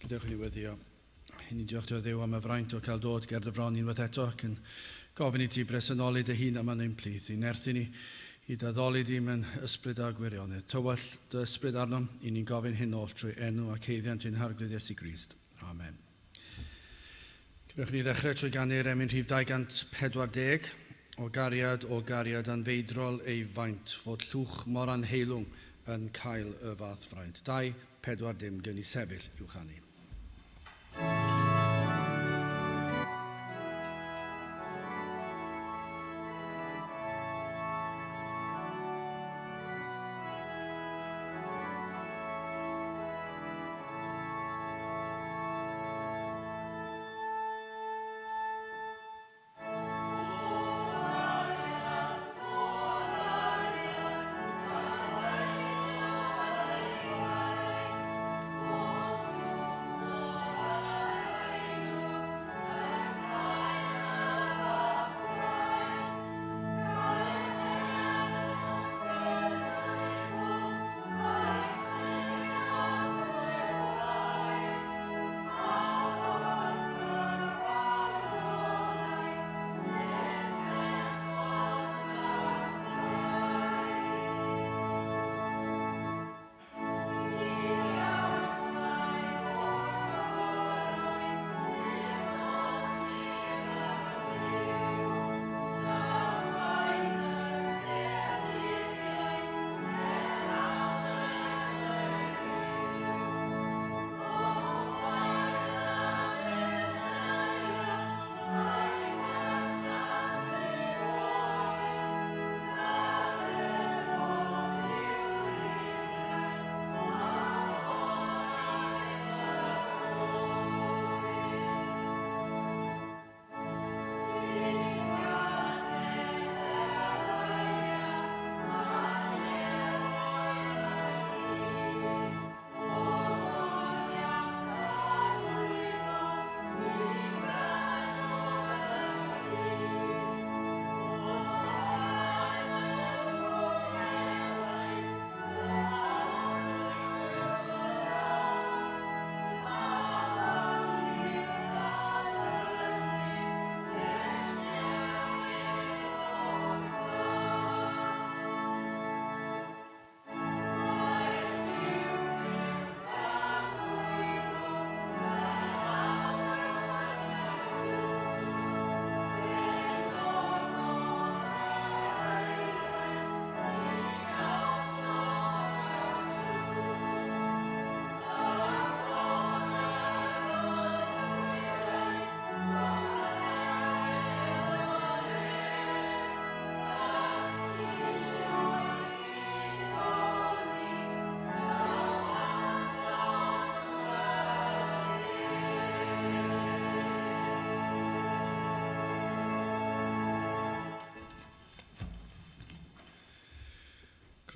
Gadewch i ni weddio. I ni'n diolch ti o Dduw am y fraint o cael dod ger dy fron unwaith eto ac yn gofyn i ti bresennoli dy hun yma yn ein plith, i nerthu ni, i d'addoli di mewn ysbryd a gwirionedd. Tywall dy ysbryd arnom, i ni'n gofyn hyn oll trwy enw ac haeddiant ein Harglwydd Iesu Grist. Amen. Gadewch i ni ddechrau trwy ganu'r emyn rhif 240, O gariad, o gariad anfeidrol ei faint, fod llwch mor anheilwng yn cael y fath fraint. 2, 4 dim, gen i sefyll i'w chanu.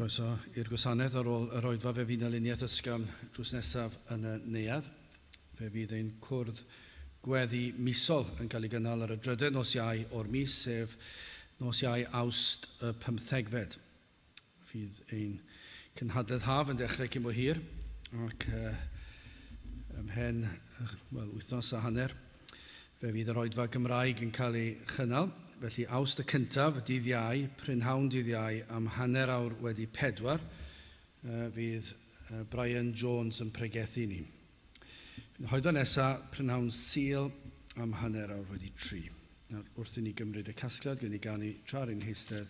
Croeso i'r gwasanaeth ar ôl yr oedfa fe fydd 'na luniaeth ysgafn drws nesaf yn y neuadd. Fe fydd ein cwrdd gweddi misol yn cael ei gynnal ar y drydedd nos Iau o'r mis, sef nos Iau Awst y pymthegfed. Fydd ein cynhadledd haf yn dechrau cyn bo hir, ac ymhen wel, wythnos a hanner fe fydd yr oedfa Gymraeg yn cael ei chynnal. Felly Awst y cyntaf, dydd Iau, prynhawn dydd Iau am 4:30, fydd Brian Jones yn pregethu i ni. Fydd y oedfa nesaf prynhawn Sul am 3:30. Nawr, wrth i ni gymryd y casgliad, gwn i ganu tra ar ein heistedd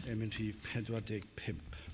emyn rhif 45.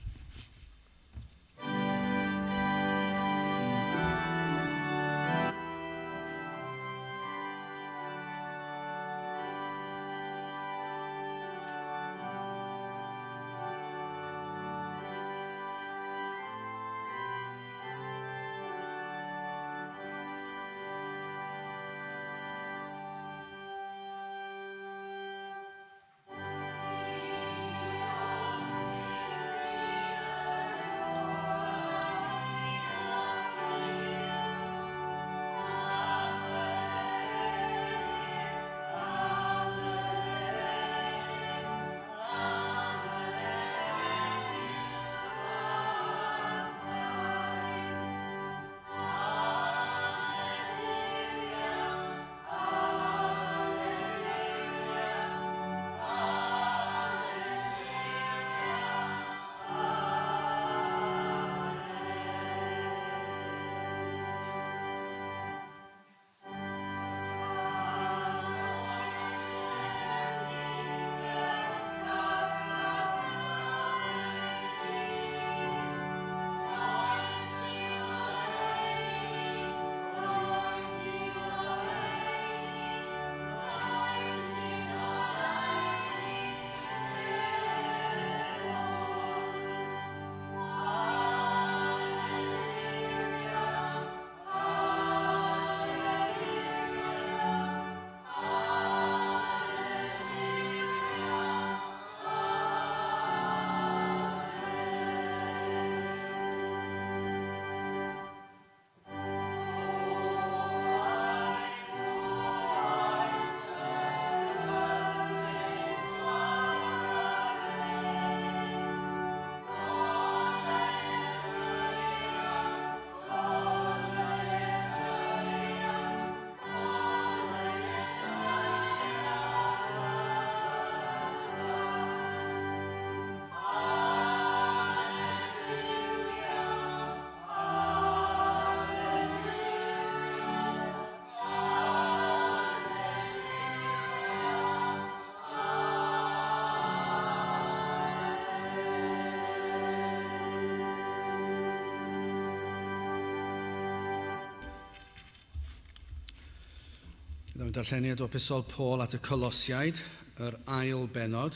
Mewn darlleniad o Epistol Paul at y Colosiaid, yr ail benod,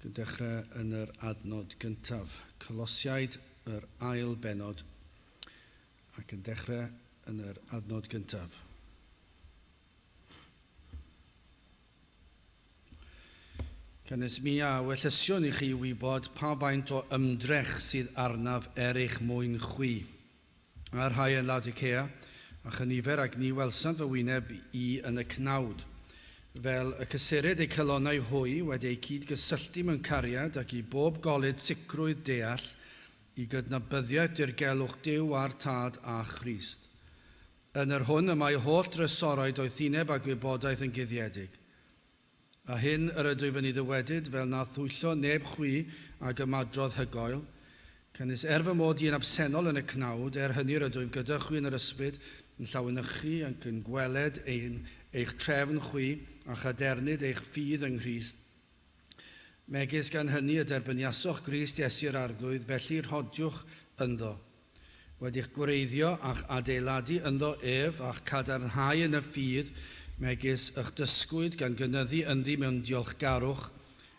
yn dechrau yn yr adnod gyntaf. Colosiaid, yr ail benod, ac yn dechrau yn yr adnod gyntaf. Canys mi a wellysion i chi wybod pa faint o ymdrech sydd arnaf er eich mwyn chwi. A'r rhai yn Laodicea, a chynifer ag ni welsant fy wyneb i yn y cnawd. Fel y cysurid eu calonnau hwy wedi eu cyd-gysylltu mewn cariad ac i bob golud sicrwydd deall, i gydnabyddiaeth dirgelwch Duw a'r Tad a Christ. Yn yr hwn y mae holl drysorau doethineb a gwybodaeth yn guddiedig. A hyn yr ydwyf yn ei ddywedyd, fel na thwyllo neb chwi ag ymadrodd hygoel. Canys er fy mod i yn absennol yn y cnawd, er hynny yr ydwyf gyda chwi yn yr ysbryd, yn llawenychu ac yn gweled ein, eich trefn chwi, a chadernid eich ffydd yng Nghrist. Megis gan hynny y derbyniasoch Grist Iesu yr Arglwydd, felly rhodiwch ynddo. Wedi'ch gwreiddio a'ch adeiladu ynddo ef, a'ch cadarnhau yn y ffydd, megis y'ch dysgwyd gan gynyddu ynddi mewn diolchgarwch,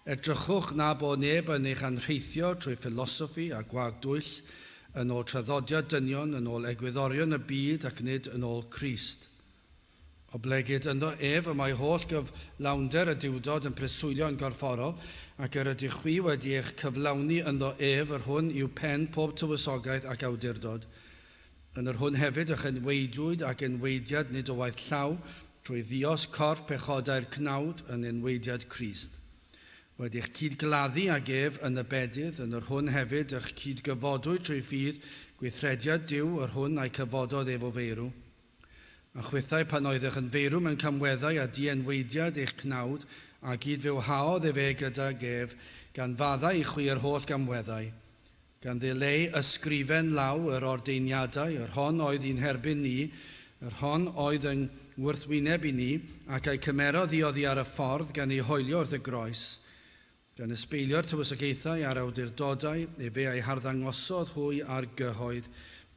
edrychwch na bo neb yn eich anrheithio trwy philosophy a gwag dwyll, yn ôl traddodiad dynion, yn ôl egwyddorion y byd ac nid yn ôl Crist. Oblegid ynddo ef y mae holl gyflawnder y Duwdod yn preswylio yn gorfforol, ac yr ydych chwi wedi eich cyflawni ynddo ef, yr hwn yw pen pob tywysogaeth ac awdurdod. Yn yr hwn hefyd y'ch enwaedwyd ac enwaediad nid o waith llaw, trwy ddios corff pechodau'r cnawd yn enwaediad Crist. Wedi'ch cyd-gladdu ag ef yn y bedydd, yn yr hwn hefyd y'ch cyd-gyfodwyd trwy ffydd, gweithrediad Duw, yr hwn a'i cyfododd ef o feirw. A chwithau pan oeddech yn feirw mewn camweddau a dienwaediad eich cnawd, a gyd-fywhaodd efe gydag ef, gan faddau i chwi yr holl gamweddau, gan ddileu ysgrifen law yr ordeiniadau, yr hon oedd i'n herbyn ni, yr hon oedd yng ngwrthwyneb i ni, ac a'i cymerodd hi oddi ar y ffordd, gan ei hoelio wrth y groes. Gan ysbeilio'r tywysogaethau a'r awdurdodau, efe a'i harddangosodd hwy ar gyhoedd,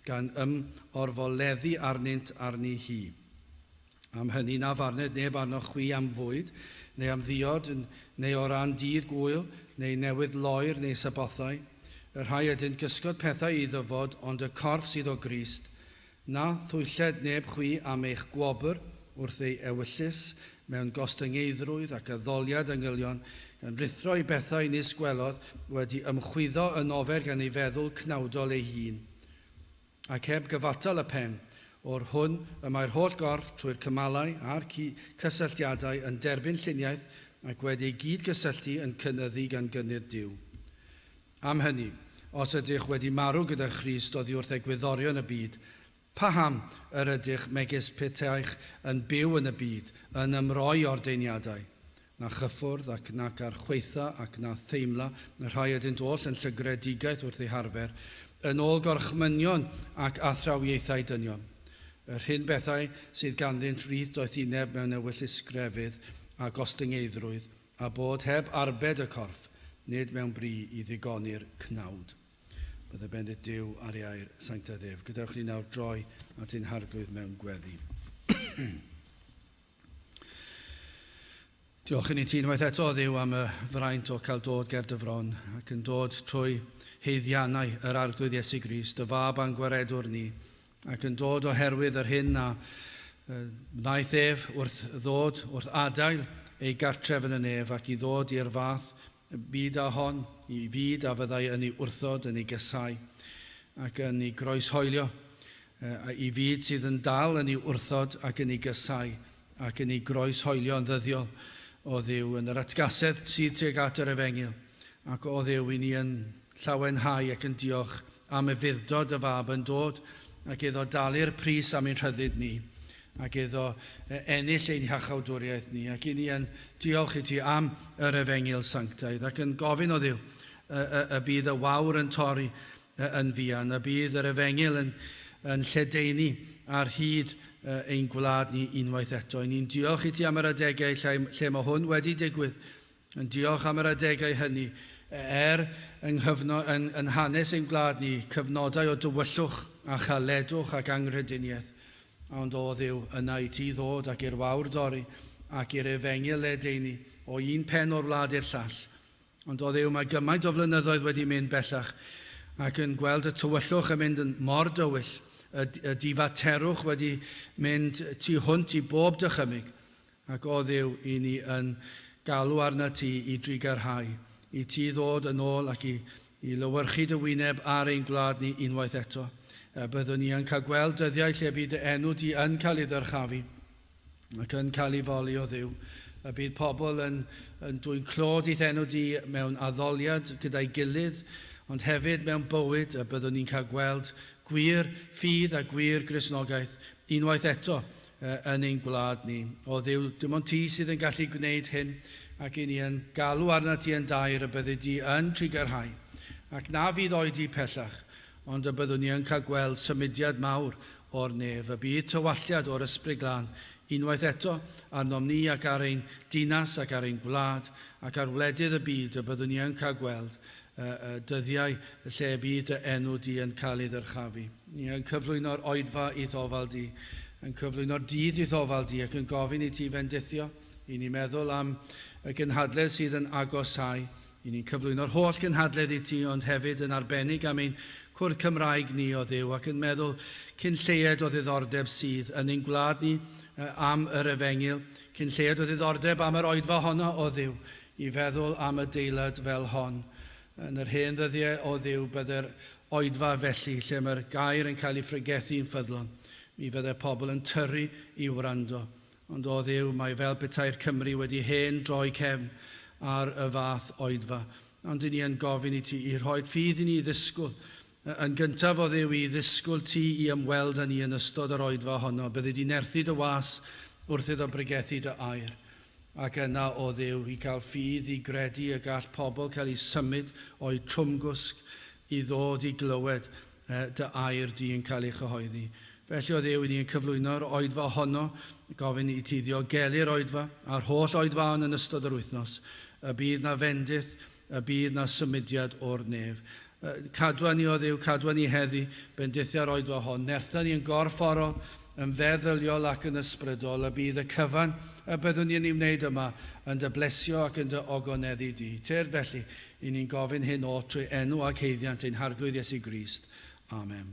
gan ymorfoleddu arnynt arni hi. Am hynny na farned neb arnoch chwi am fwyd, neu am ddiod, neu o ran dydd gŵyl, neu newydd loer, neu Sabothau, y rhai ydynt gysgod pethau i ddyfod, ond y corff sydd o Grist. Na thwylled neb chwi am eich gwobr wrth ei ewyllys, mewn gostyngeiddrwydd ac addoliad angylion, gan ruthro i bethau nis gwelodd, wedi ymchwyddo yn ofer gan ei feddwl cnawdol ei hun. Ac heb gyfatal y pen, o'r hwn y mae'r holl gorff trwy'r cymalau a'r cysylltiadau yn derbyn lluniaeth ac wedi ei gyd-gysylltu yn cynyddu gan gynnydd Duw. Am hynny, os ydych wedi marw gyda Christ oddi wrth egwyddorion y byd, paham yr ydych megis petaech yn byw yn y byd, yn ymroi ordeiniadau? Na chyffwrdd ac nac archwaetha ac na theimla, y rhai ydynt oll yn llygredigaeth wrth eu harfer, yn ôl gorchmynion ac athrawiaethau dynion. Yr hyn bethau sydd ganddynt rith doethineb mewn ewyllysgrefydd a gostyngeiddrwydd, a bod heb arbed y corff, nid mewn bri i ddigoni'r cnawd. Bydde bendith Duw ar ei air sanctaidd ef. Gadewch ni nawr droi at ein Harglwydd mewn gweddi. Diolch i ni ti unwaith eto, Dduw, am y fraint o cael dod ger dy fron ac yn dod trwy haeddiannau yr Arglwydd Iesu Grist, dy fab a'n gwaredwr ni, ac yn dod oherwydd yr hyn a wnaeth ef wrth ddod, wrth adael ei gartref yn y nef ac i ddod i'r fath byd â hon, i fyd a fyddai yn ei wrthod, yn ei gasau ac yn ei groeshoelio, i fyd sydd yn dal yn ei wrthod ac yn ei gasau ac yn ei groeshoelio yn ddyddiol o Dduw, yn yr atgasedd sydd tuag at yr efengyl, ac o Dduw i ni yn llawenhau ac yn diolch am ufudd-dod y Fab yn dod ac iddo dalu'r pris am ein rhyddid ni, ac iddo ennill ein hiachawdwriaeth ni, ac i ni yn diolch i ti am yr efengyl sanctaidd, ac yn gofyn o Dduw y, y, y bydd y wawr yn torri yn fuan, y bydd yr efengyl yn, yn lledaenu ar hyd ein gwlad ni unwaith eto. I ni'n diolch i ti am yr adegau lle, lle mae hwn wedi digwydd, Yn diolch am yr adegau hynny, er yng nghyfno, yn, yn hanes ein gwlad ni, cyfnodau o dywyllwch a chaledwch ac anghrediniaeth. Ond o Dduw, yna i ti ddod ac i'r wawr dorri ac i'r efengyl ledaenu o un pen o'r wlad i'r llall. Ond o Dduw, mae gymaint o flynyddoedd wedi mynd bellach ac yn gweld y tywyllwch yn mynd yn mor dywyll, y difaterwch wedi mynd tu hwnt i bob dychymyg. Ac o Dduw, i ni yn galw arna ti i drugarhau, i ti ddod yn ôl ac i lewyrchu dy wyneb ar ein gwlad ni unwaith eto. Byddwn ni yn cael gweld dyddiau lle bydd dy enw di yn cael ei ddyrchafu ac yn cael ei foli o Dduw. Y bydd pobl yn dwyn clod i'th enw di mewn addoliad gyda'i gilydd, ond hefyd mewn bywyd y byddwn ni'n cael gweld gwir ffydd a gwir Gristnogaeth unwaith eto yn ein gwlad ni. O Dduw, dim ond ti sydd yn gallu gwneud hyn, ac i ni yn galw arna ti yn daer y byddi di yn trugarhau, ac na fydd oedi pellach, ond y byddwn ni yn cael gweld symudiad mawr o'r nef, y bydd tywalliad o'r Ysbryd Glân unwaith eto arnom ni ac ar ein dinas ac ar ein gwlad ac ar wledydd y byd, y byddwn ni yn cael gweld dyddiau lle bydd dy enw di yn cael ei ddyrchafu. Ni yn cyflwyno'r oedfa i'th ofal di, yn cyflwyno'r dydd i'th ofal di ac yn gofyn i ti fendithio. I ni meddwl am y gynhadledd sydd yn agosáu. I ni'n cyflwyno'r holl gynhadledd i ti, ond hefyd yn arbennig am ein cwrdd Cymraeg ni o Dduw, ac yn meddwl cyn lleied o ddiddordeb sydd yn ein gwlad ni am yr efengyl, cyn lleied o ddiddordeb am yr oedfa honno o Dduw, i feddwl am adeilad fel hon. Yn yr hen ddyddiau o Dduw bydde'r oedfa felly, lle mae'r gair yn cael ei phregethu'n ffyddlon. Mi fydde pobl yn tyrru i wrando. Ond o Dduw, mae fel petai'r Cymry wedi hen droi cefn ar y fath oedfa. Ond i ni yn gofyn i ti i rhoi ffydd i ni ddisgwyl. Yn gyntaf o Dduw, i ddisgwyl ti i ymweld â ni yn ystod yr oedfa honno. Byddi di nerthu dy was wrth iddo bregethu dy air. Ac yna o Dduw, i gael ffydd i gredu y gall pobl cael eu symud o'u trwmgwsg i ddod i glywed dy air di yn cael ei chyhoeddi. Felly o Dduw, i ni yn cyflwyno'r oedfa honno, gofyn i ti ddiogelu'r oedfa a'r holl oedfaon yn ystod yr wythnos, y bydd na fendith, y bydd na symudiad o'r nef. Cadwa ni o Dduw, cadwa ni heddi, bendithia'r oedfa hon, nertha ni yn gorfforol, yn feddyliol ac yn ysbrydol, y bydd y cyfan y byddwn ni'n ei wneud yma yn dy blesio ac yn dy ogoneddu di. Tyrd felly, i ni'n gofyn hyn oll trwy enw ac haeddiant ein Harglwydd Iesu Grist. Amen.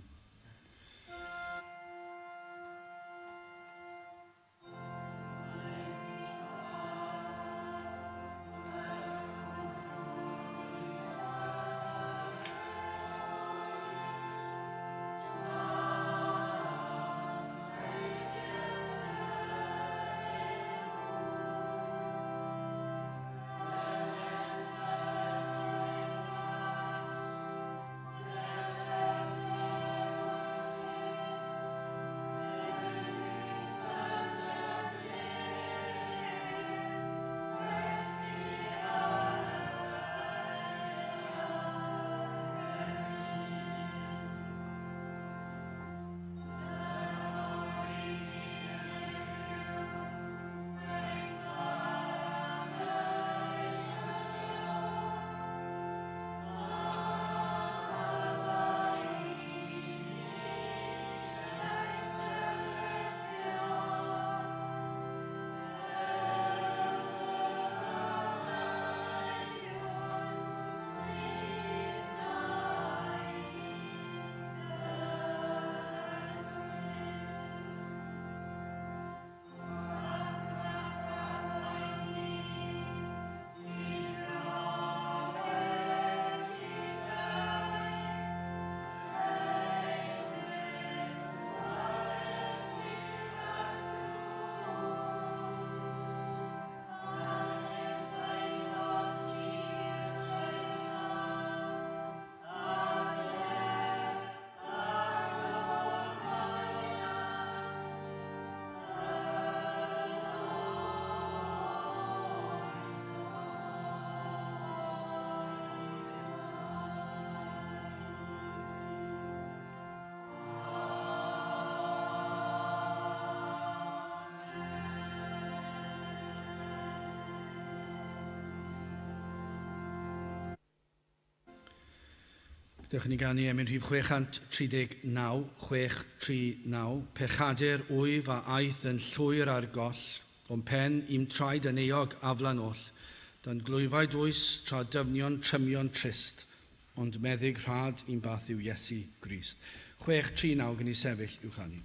Dewch i ni ganu emyn rhif 639, 639, Pechadur wyf a aeth yn llwyr ar goll, o'm pen i'm traed yn euog aflan oll, dan glwyfau dwys tra dyfnion trymion trist, ond meddyg rhad i'n bath yw Iesu Grist. 639 gen i sefyll i'w chanu.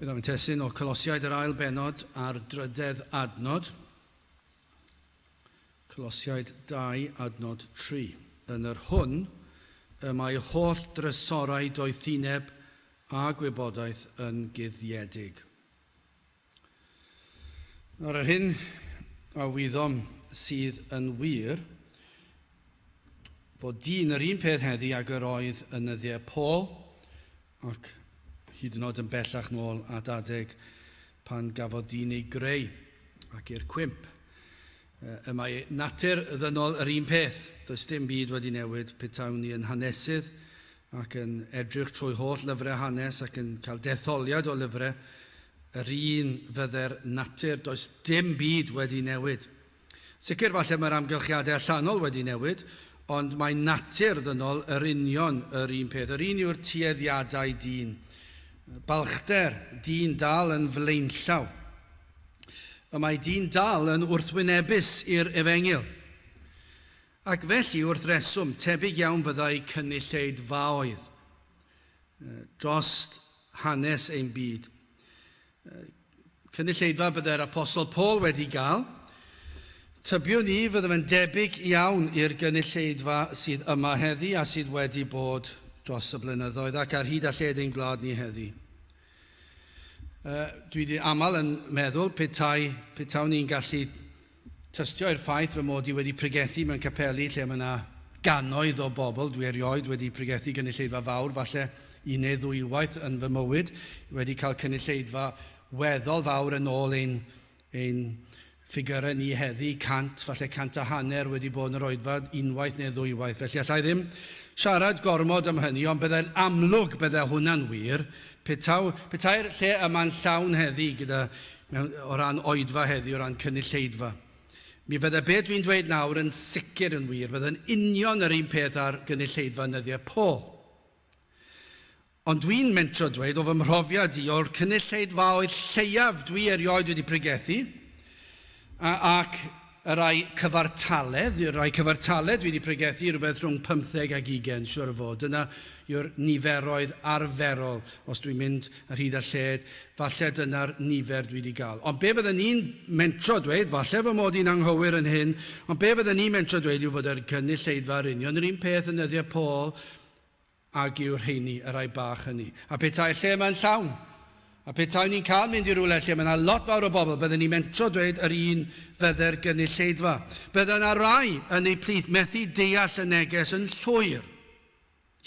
Byddaf yn testun o Colosiaid yr ail bennod a'r drydedd adnod. Colosiaid 2 adnod 3. Yn yr hwn y mae holl drysorau doethineb a gwybodaeth yn guddiedig. Nawr yr hyn a wyddom sydd yn wir, fod dyn yr un peth heddi ag yr oedd yn nyddiau Paul, ac hyd yn oed yn bellach nôl at adeg pan gafodd dyn ei greu ac i'r cwymp. Y mae natur ddynol yr un peth. Does dim byd wedi newid petawn ni yn hanesydd ac yn edrych trwy holl lyfrau hanes ac yn cael detholiad o lyfrau, yr un fydde'r natur, does dim byd wedi newid. Sicr falle mae'r amgylchiadau allanol wedi newid, ond mae natur ddynol yr union yr un peth. Yr un yw'r tueddiadau dyn. Balchder, dyn dal yn flaenllaw. Y mae dyn dal yn wrthwynebus i'r efengyl. Ac felly, wrth reswm, tebyg iawn fyddai cynulleidfaoedd dros hanes ein byd. Cynulleidfa byddai'r Apostol Paul wedi gael. Tybiwn i fydde fe'n debyg iawn i'r gynulleidfa sydd yma heddi a sydd wedi bod dros y blynyddoedd ac ar hyd a lled ein gwlad ni heddi. Dwi wedi aml yn meddwl petai, petawn i'n gallu tystio i'r ffaith fy mod i wedi pregethu mewn capeli lle mae yna gannoedd o bobl. Dwi erioed wedi pregethu gynulleidfa fawr, falle un neu ddwywaith yn fy mywyd, wedi cael cynulleidfa weddol fawr yn ôl ein, ein ffigyrau ni heddi, 100, falle 150 wedi bod yn yr oedfa unwaith neu ddwywaith. Felly allai ddim siarad gormod am hynny, ond byddai'n amlwg byddai hwnna'n wir. Petaw, petai'r lle yma'n llawn heddi gyda, mewn, o ran oedfa heddi, o ran cynulleidfa. Mi fyddai be dwi'n dweud nawr yn sicr yn wir. Byddai'n union yr un peth ar gynulleidfa nyddiau Paul. Ond dwi'n mentro dweud o fy mhrofiad i, o'r cynulleidfaoedd lleiaf dwi erioed wedi pregethu, ac y rai cyfartaledd, y rai cyfartaledd dwi wedi pregethu rhywbeth rhwng 15 ag 20, siwr o fod. Dyna yw'r niferoedd arferol os dwi'n mynd ar hyd a lled, falle dyna'r nifer dwi wedi gael. Ond be fydden ni'n mentro dweud, falle fy mod i'n anghywir yn hyn, ond be fydden ni'n mentro dweud yw fod yr gynulleidfa yr union yr un peth yn nyddiau Paul ag yw'r rheini, y rhai bach hynny. A petai'r lle yma'n llawn, a petawn ni'n cael mynd i rywle lle mae yna lot fawr o bobl, bydden ni'n mentro dweud yr un fydde'r gynulleidfa. Bydde yna rai yn eu plith methu deall y neges yn llwyr.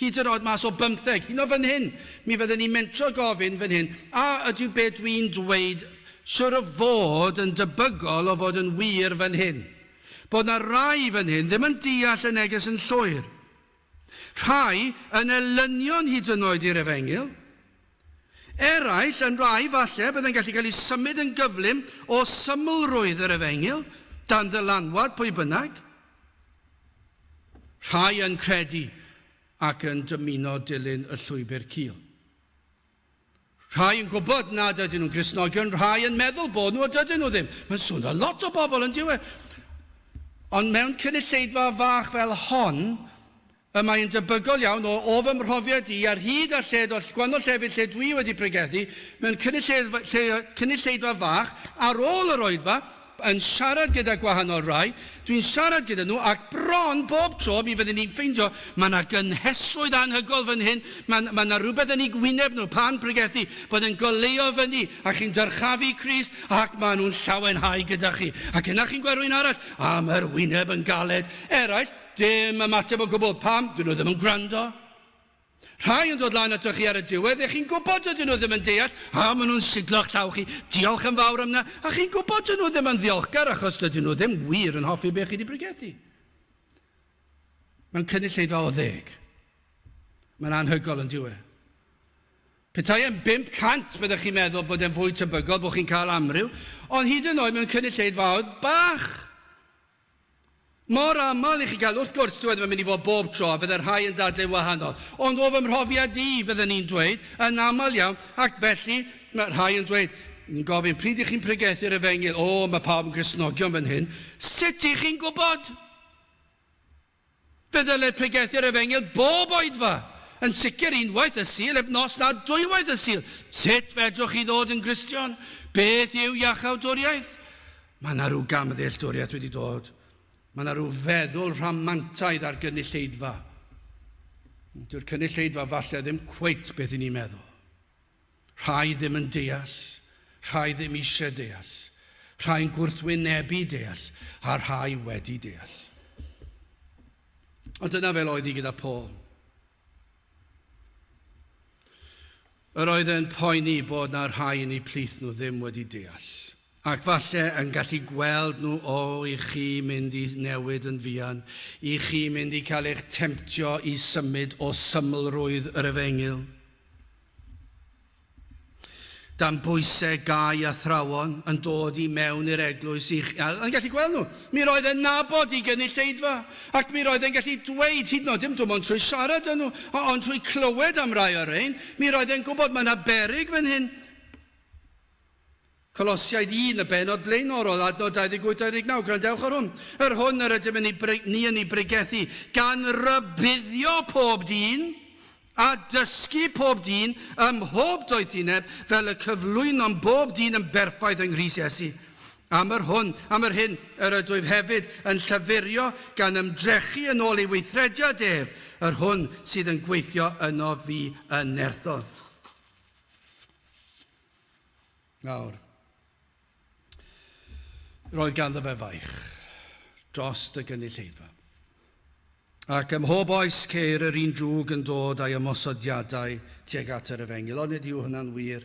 Hyd yn oed mas o bymtheg, hyd yn oed fan hyn, mi fydden ni'n mentro gofyn fan hyn, a ydyw be dwi'n dweud siwr o fod yn debygol o fod yn wir fan hyn? Bod yna rai fan hyn ddim yn deall y neges yn llwyr. Rhai yn elynion hyd yn oed i'r efengyl. Eraill yn rai falle byddai'n gallu cael eu symud yn gyflym o symlrwydd yr efengyl, dan ddylanwad pwy bynnag. Rhai yn credu ac yn dymuno dilyn y llwybr cul. Rhai yn gwybod nad ydyn nhw'n Gristnogion, rhai yn meddwl bod nhw a dydyn nhw ddim. Mae'n swnio lot o bobl yn dyw e. Ond mewn cynulleidfa fach fel hon, y mae'n debygol iawn o, o fy mhrofiad i ar hyd a lled o gwahanol llefydd lle dwi wedi pregethu, mewn cynulleidfa, lle, cynulleidfa fach, ar ôl yr oedfa, yn siarad gyda gwahanol rai, dwi'n siarad gyda nhw ac bron bob tro mi fydden ni'n ffeindio mae yna gynhesrwydd anhygol fan hyn, mae, mae yna rhywbeth yn eu gwyneb nhw pan pregethu, bod yn goleuo fyny a chi'n dyrchafu Crist ac maen nhw'n llawenhau gyda chi. Ac yna chi'n gweld rhywun arall, a mae'r wyneb yn galed. Eraill, dim ymateb o gwbl. Pam? Dyn nhw ddim yn gwrando. Rhai yn dod lan atoch chi ar y diwedd, a chi'n gwybod dydyn nhw ddim yn deall, a maen nhw'n siglo'ch llaw chi, diolch yn fawr am 'na, a chi'n gwybod dydyn nhw ddim yn ddiolchgar achos dydyn nhw ddim wir yn hoffi be chi wedi pregethu. Mewn cynulleidfa o ddeg. Mae'n anhygol yn diwe. Petai e'n 500 byddech chi'n meddwl bod e'n fwy tebygol bod chi'n cael amryw, ond hyd yn oed mewn cynulleidfaoedd bach. Mor aml i chi gael, wrth gwrs, dyw e ddim yn mynd i fod bob tro, a fydde rhai yn dadlau'n wahanol. Ond o fy mhrofiad i, fydden ni'n dweud, yn aml iawn, ac felly mae rhai yn dweud, ni'n gofyn, pryd i chi'n pregethu'r efengyl? O, mae pawb yn Gristnogion fan hyn. Sut i chi'n gwybod? Fe ddylai pregethu'r efengyl bob oedfa. Yn sicr unwaith y Sul, heb nos na dwywaith y Sul. Sut fedrwch chi ddod yn Gristion? Beth yw iachawdwriaeth? Mae yna rhyw gamddealltwriaeth wedi dod. Mae yna rhyw feddwl rhamantaidd ar gynulleidfa. Dyw'r cynulleidfa falle ddim cweit beth i ni'n meddwl. Rhai ddim yn deall, rhai ddim eisiau deall, rhai'n gwrthwynebu deall, a rhai wedi deall. Ond dyna fel oedd hi gyda Paul. Yr oedd e'n poeni bod 'na rhai yn eu plith nhw ddim wedi deall, ac falle yn gallu gweld nhw, o, i chi mynd i newid yn fuan, i chi mynd i cael eich temtio i symud o symlrwydd yr efengyl. Dan bwysau gau athrawon yn dod i mewn i'r eglwys i, a yn gallu gweld nhw. Mi roedd e'n nabod i gynulleidfa, ac mi roedd e'n gallu dweud, hyd yn oed dim dim ond trwy siarad â nhw, ond trwy clywed am rai o'r rhain, mi roedd e'n gwybod mae yna beryg fan hyn. Colosiaid 1, y bennod blaenorol, adnod 28-29, gwrandewch ar hwn. Yr hwn yr ydym yn ei, ni yn ei bregethu, gan rybuddio pob dyn, A dysgu pob dyn ym mhob doethineb fel y cyflwynom bob dyn yn berffaith yng Nghrist Iesu. Am yr hwn, am yr hyn yr ydwyf hefyd yn llafurio gan ymdrechu yn ôl ei weithrediad ef, yr hwn sydd yn gweithio ynof fi yn nerthoedd. Nawr, roedd ganddo fe faich drost y gynulleidfa. Ac ym mhob oes ceir yr un drwg yn dod a'i ymosodiadau tuag at yr efengyl. Ond nid yw hynna'n wir.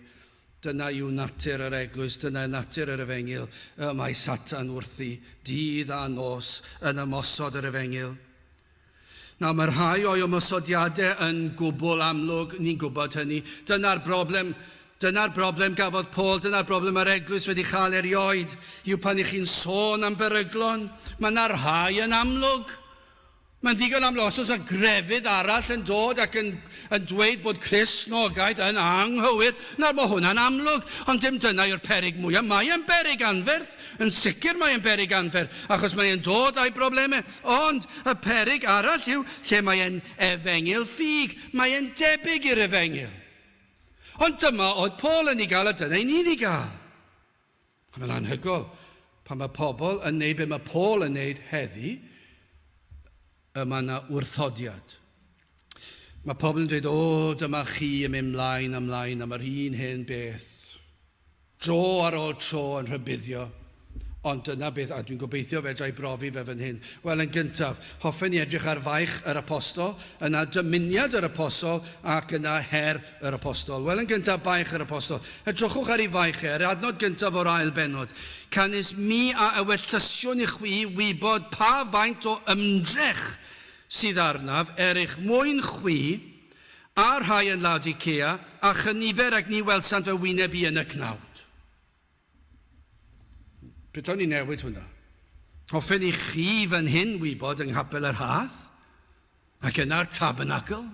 Dyna yw natur yr eglwys, dyna yw natur yr efengyl. Y mae Satan wrthi, dydd a nos, yn ymosod yr efengyl. Nawr, mae rhai o'i ymosodiadau yn gwbl amlwg, ni'n gwybod hynny. Dyna'r broblem, dyna'r broblem gafodd Paul, dyna'r broblem mae'r eglwys wedi chael erioed, yw pan ych chi'n sôn am beryglon, mae yna rhai yn amlwg. Mae'n ddigon amlwg, os oes yna grefydd arall yn dod ac yn, yn dweud bod Cristnogaeth yn anghywir, nawr mae hwnna'n amlwg, ond dim dyna yw'r peryg mwyaf. Mae e'n beryg anferth, yn sicr mae e'n beryg anferth, achos mae e'n dod â'i broblemau. Ond y peryg arall yw lle mae e'n efengyl ffug, mae e'n debyg i'r efengyl. Ond dyma oedd Paul yn ei gael a dyna i ni'n ei gael. A mae'n anhygoel pan mae pobl yn neud be mae Paul yn neud heddi, y mae yna wrthodiad. Mae pobl yn dweud, o, dyma chi yn mynd mlaen a mlaen am yr un hen beth. Dro ar ôl tro yn rhybuddio. Ond dyna beth, a dwi'n gobeithio fedra i brofi fe fan hyn. Wel, yn gyntaf, hoffen ni edrych ar faich yr apostol, yna dymuniad yr apostol, ac yna her yr apostol. Wel, yn gyntaf, baich yr apostol. Edrychwch ar ei faich e, yr adnod gyntaf o'r ail bennod. Canys mi a ewyllysiwn i chwi wybod pa faint o ymdrech sydd arnaf er eich mwyn chwi, a'r rhai yn Laodicea, a chynifer ag ni welsant fy wyneb i yn y cnawd. Petawn ni newid hwnna. Hoffen i chi fan hyn wybod yng Nghapel yr Hath, Ac yna'r Tabernacl.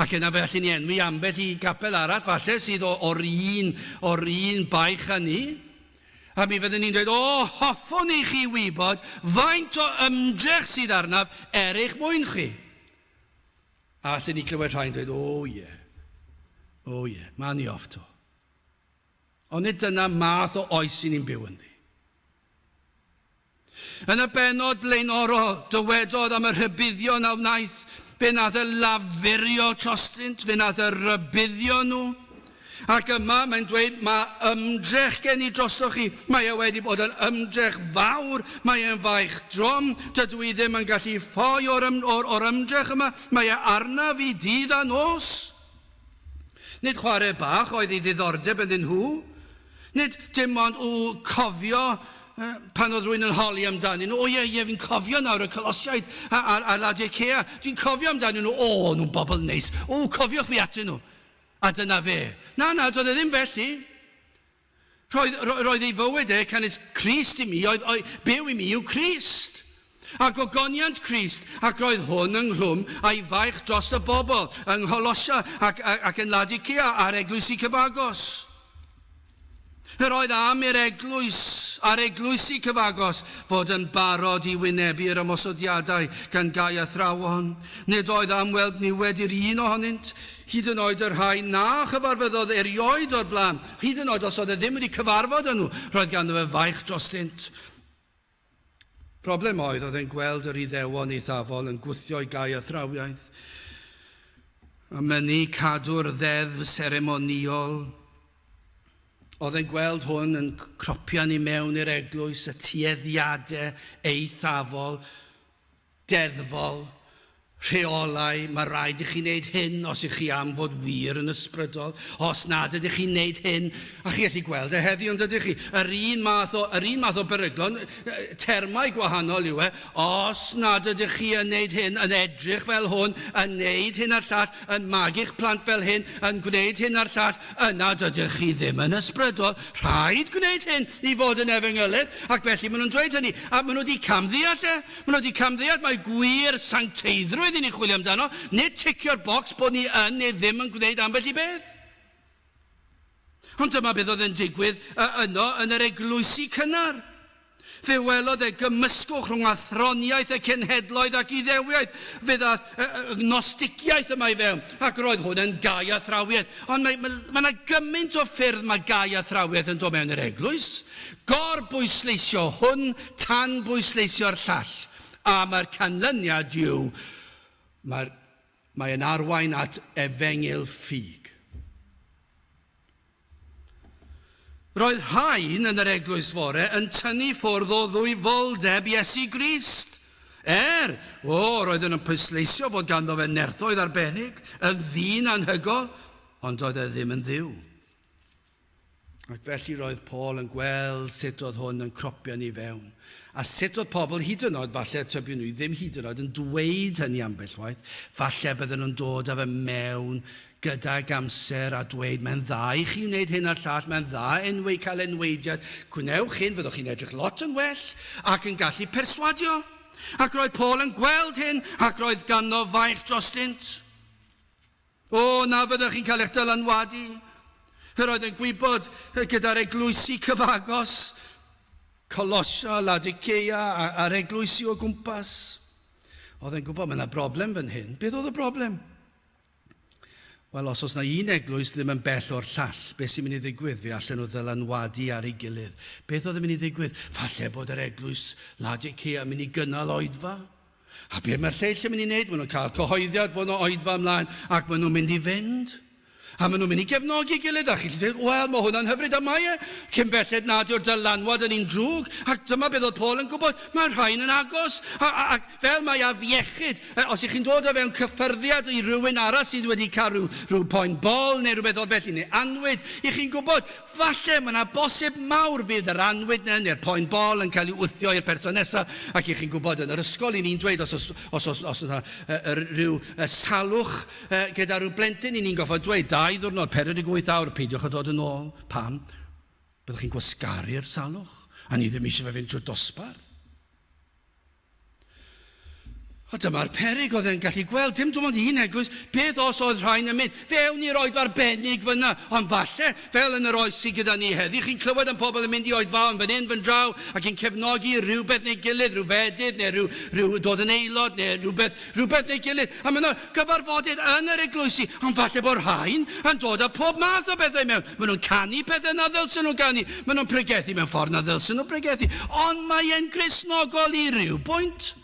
Ac yna fe allen ni enwi ambell i gapel arall falle sydd o'r un, o'r un baich â ni. A mi fydden ni'n dweud, o, hoffwn i chi wybod faint o ymdrech sydd arnaf er eich mwyn chi. A allen ni clywed rhai'n dweud, o ie, o ie, mae ni off to. Ond nid dyna math o oes sy'n ni'n byw ynddi. Yn y bennod blaenorol, dywedodd am y rhybuddion a wnaeth, fe nath e lafurio trostynt, fe nath e rybuddio nhw. Ac yma mae'n dweud, mae ymdrech gen i drostoch chi. Mae e wedi bod yn ymdrech fawr, mae e'n faich drom, dydw i ddim yn gallu ffoi o'r, or, or ymdrech yma, mae e arnaf i dydd a nos. Nid chwarae bach oedd ei ddiddordeb ynddyn nhw. Nid dim ond o cofio pan oedd rhywun yn holi amdanyn nhw. O ie, ie, fi'n cofio nawr y Colosiaid a, a, a Laodicea. Dwi'n cofio amdanyn nhw. O, nhw'n bobl neis. O, cofiwch fi atyn nhw. A dyna fe. Na, na, doedd e ddim felly. Roedd, roedd ei fywyd e, canys Crist i mi, oedd, oedd, byw i mi yw Crist. A gogoniant Crist, ac roedd hwn ynghlwm a'i faich dros y bobl yng Ngholosia ac, ac, ac yn Laodicea a'r eglwysi cyfagos. Yr oedd am i'r eglwys a'r eglwysi cyfagos fod yn barod i wynebu yr ymosodiadau gan gau athrawon. Nid oedd am weld niwed i'r un ohonynt, hyd yn oed y rhai na chyfarfyddodd erioed o'r blaen, hyd yn oed os oedd e ddim wedi cyfarfod â nhw, roedd ganddo fe faich drostynt. Problem oedd, oedd e'n gweld yr Iddewon eithafol yn gwthio i gau athrawiaeth, a mynnu cadw'r ddeddf seremonïol. Oedd e'n gweld hwn yn cropian i mewn i'r eglwys, y tueddiadau eithafol, deddfol, rheolau, mae rhaid i chi wneud hyn os ych chi am fod wir yn ysbrydol, os nad ydych chi'n wneud hyn, a chi gallu gweld e heddi, ond ydych chi, yr un math o, yr un math o beryglon, termau gwahanol yw e, os nad ydych chi yn wneud hyn, yn edrych fel hwn, yn wneud hyn a'r llall, yn magu'ch plant fel hyn, yn gwneud hyn a'r llall, yna dydych chi ddim yn ysbrydol. Rhaid gwneud hyn i fod yn efengylydd, ac felly maen nhw'n dweud hynny, a maen nhw wedi camddeall e. Maen nhw wedi camddeall mai gwir sancteiddrwydd i ni chwilio amdano, nid ticio'r bocs bod ni yn neu ddim yn gwneud ambell i beth. Ond dyma beth oedd yn digwydd yno yn yr eglwysi cynnar. Fe welodd e gymysgwch rhwng athroniaeth y cenhedloedd ac Iddewiaeth. Fe ddaeth y Gnosticiaeth yma i fewn, ac roedd hwn yn gau athrawiaeth. Ond mae, mae, mae yna gymaint o ffyrdd mae gau athrawiaeth yn dod mewn i'r eglwys. Gor-bwysleisio hwn, tan bwysleisio'r llall. A mae'r canlyniad yw, mae'r, mae'n arwain at efengyl ffug. Roedd rhain yn yr eglwys fore yn tynnu ffwrdd o ddwyfoldeb Iesu Grist. Er, o, roedden nhw'n pwysleisio fod ganddo fe nerthoedd arbennig, yn ddyn anhygol, ond doedd e ddim yn Dduw. Ac felly roedd Paul yn gweld sut oedd hwn yn cropio ni fewn. A sut oedd pobl hyd yn oed, falle tybiwn nhw ddim hyd yn oed yn dweud hynny ambell waith, falle bydden nhw'n dod â fe mewn gydag amser a dweud, mae'n dda i chi wneud hyn a'r llall, mae'n dda enwi, cael enweidiad, gwnewch hyn, fyddwch chi'n edrych lot yn well ac yn gallu perswadio. Ac roedd Paul yn gweld hyn ac roedd ganddo faich drostynt. O, na fyddwch chi'n cael eich dylanwadu. Yr oedd yn gwybod gyda'r eglwysi cyfagos, Colosia, Laodicea a'r eglwysi o gwmpas. Oedd e'n gwybod mae yna broblem fan hyn. Beth oedd y broblem? Wel, os oes 'na un eglwys ddim yn bell o'r llall, beth sy'n mynd i ddigwydd? Fe allan nhw ddylanwadu ar ei gilydd. Beth oedd yn mynd i ddigwydd? Falle bod yr eglwys Laodicea yn mynd i gynnal oedfa. A be mae'r lleill yn mynd i wneud? Maen nhw'n cael cyhoeddiad bod yna oedfa ymlaen ac maen nhw'n mynd i fynd. A maen nhw'n mynd i gefnogi gilydd a chi'n dweud, wel, mae hwnna'n hyfryd a mae e. Cyn belled nad yw'r dylanwad yn un drwg. Ac dyma beth oedd Paul yn gwybod, mae'r rhain yn agos. A, a, ac fel mae afiechyd, os ych chi'n dod o fewn cyffyrddiad i rywun arall sydd wedi cael rhyw, rhyw poen bol neu rhywbeth o'r felly, neu anwyd, ych chi'n gwybod, Falle, mae 'na bosib mawr fydd yr annwyd 'na neu'r poen bol yn cael ei wthio i'r person nesa, ac 'y chi'n gwybod yn yr ysgol 'y ni'n dweud os oes os oes os oes 'na yy rhyw salwch gyda rhyw blentyn 'y ni'n gorfod dweud 2 ddiwrnod, 48 awr, peidiwch â dod yn ôl. Pam? Byddwch chi'n gwasgaru'r salwch, a ni ddim eisiau fe fynd trwy'r dosbarth. A dyma'r peryg oedd e'n gallu gweld, dim dim ond un eglwys, beth os oedd rhain yn mynd? Fe ewn ni'r oedfa arbennig fyna, ond falle, fel yn yr oes sydd gyda ni heddi, chi'n clywed am pobl yn mynd i oedfaon fan hyn, fan draw, ac yn cefnogi rhywbeth neu gilydd, rhyw fedydd, neu rhyw, rhyw dod yn aelod, neu rhywbeth, rhywbeth neu gilydd. A mae yna gyfarfodydd yn yr eglwysi, ond falle bod rhain yn dod â pob math o bethau mewn. Maen nhw'n canu pethau na ddylsen nhw ganu, maen nhw'n pregethu mewn ffordd na ddylsen nhw pregethu, ond mae e'n Gristnogol i ryw bwynt.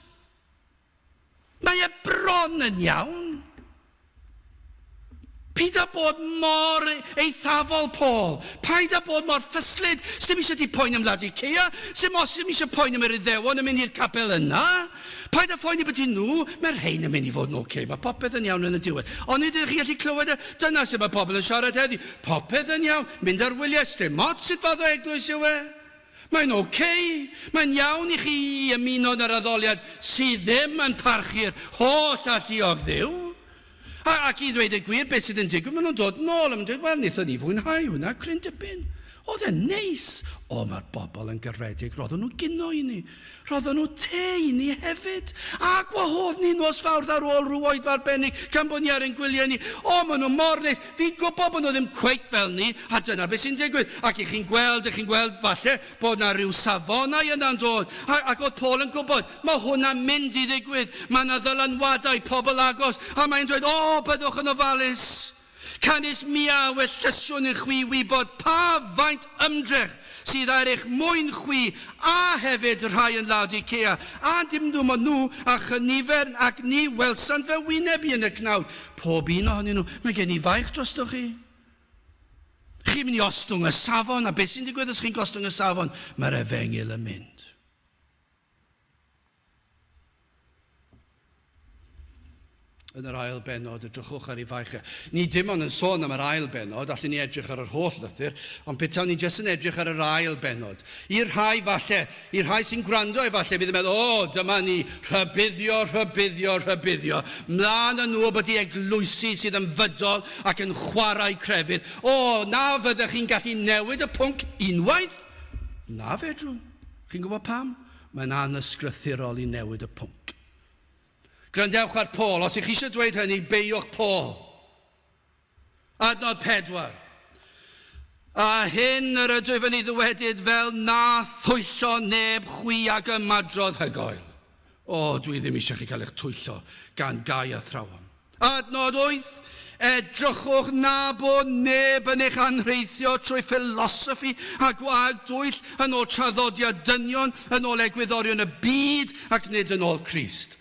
Mae e bron yn iawn. Paid â bod mor eithafol, Paul. Paid â bod mor ffyslyd. Sdim eisiau ti poeni am Laodicea. Sdim os ddim eisiau poeni am yr Iddewon yn mynd i'r capel yna. Paid â phoeni byti nhw. Mae'r rhain yn mynd i fod yn ocê. Mae popeth yn iawn yn y diwedd. Onid ydych chi'n gallu clywed e? Dyna sut mae pobl yn siarad heddi. Popeth yn iawn. Mynd ar wyliau. Sdim ots sut fath o eglwys yw e. Mae'n ok, mae'n iawn i chi ymuno yn yr addoliad sydd ddim yn parchu'r holl alluog Dduw. A, ac i ddweud y gwir, beth sydd yn digwydd, maen nhw'n dod nôl a maen nhw'n dweud, wel, wnaethon ni fwynhau hwnna cryn dipyn. Oedd e'n neis. O, mae'r bobl yn garedig, roedden nhw gino i ni. Rhoddon nhw te i ni hefyd, a gwahodd ni nos Fawrth ar ôl rhyw oedfa arbennig gan bod ni ar ein gwyliau ni. O, maen nhw mor neis. Fi'n gwybod bod nhw ddim cweit fel ni, a dyna beth sy'n digwydd. Ac i chi'n gweld, i chi'n gweld falle bod 'na ryw safonau yna'n dod. A, ac oedd Paul yn gwybod, mae hwnna'n mynd i ddigwydd. Mae 'na ddylanwadau pobl agos, a mae'n dweud, o, byddwch yn ofalus. Canys mi a wellysiwn i chwi wybod pa faint ymdrech sydd ar eich mwyn chwi, a hefyd rhai yn Laodicea, a dim nhw mo nhw, a chynifer ac ni welsant fy wyneb i yn y cnawd. Pob un ohonyn nhw, mae gen i faich drostoch chi. Chi'n mynd i ostwng y safon, a beth sy'n digwydd os chi'n gostwng y safon? Mae'r efengyl yn mynd. Yn yr ail bennod, edrychwch ar ei faich e. Ni dim ond yn sôn am yr ail bennod, allwn ni edrych ar yr holl lythyr, ond petawn ni jyst yn edrych ar yr ail bennod. I'r rhai falle, i'r rhai sy'n gwrando efallai bydd yn meddwl, o, dyma ni, rhybuddio, rhybuddio, rhybuddio. Mlaen â nhw o bod i eglwysi sydd yn fydol ac yn chwarae crefydd. O, na fyddech chi'n gallu newid y pwnc unwaith? Na fedrwn. Chi'n gwybod pam? Mae'n anysgrythurol i newid y pwnc. Gwrandewch ar Paul. Os ych chi eisiau dweud hynny, beiwch Paul. Adnod 4. A hyn yr ydwyf yn ei ddywedyd fel na thwyllo neb chwi ag ymadrodd hygoel. O, dwi ddim eisiau chi cael eich twyllo gan gau athrawon. Adnod 8, Edrychwch na bo neb yn eich anrheithio trwy philosophy a gwag dwyll yn ôl traddodiad dynion, yn ôl egwyddorion y byd ac nid yn ôl Crist.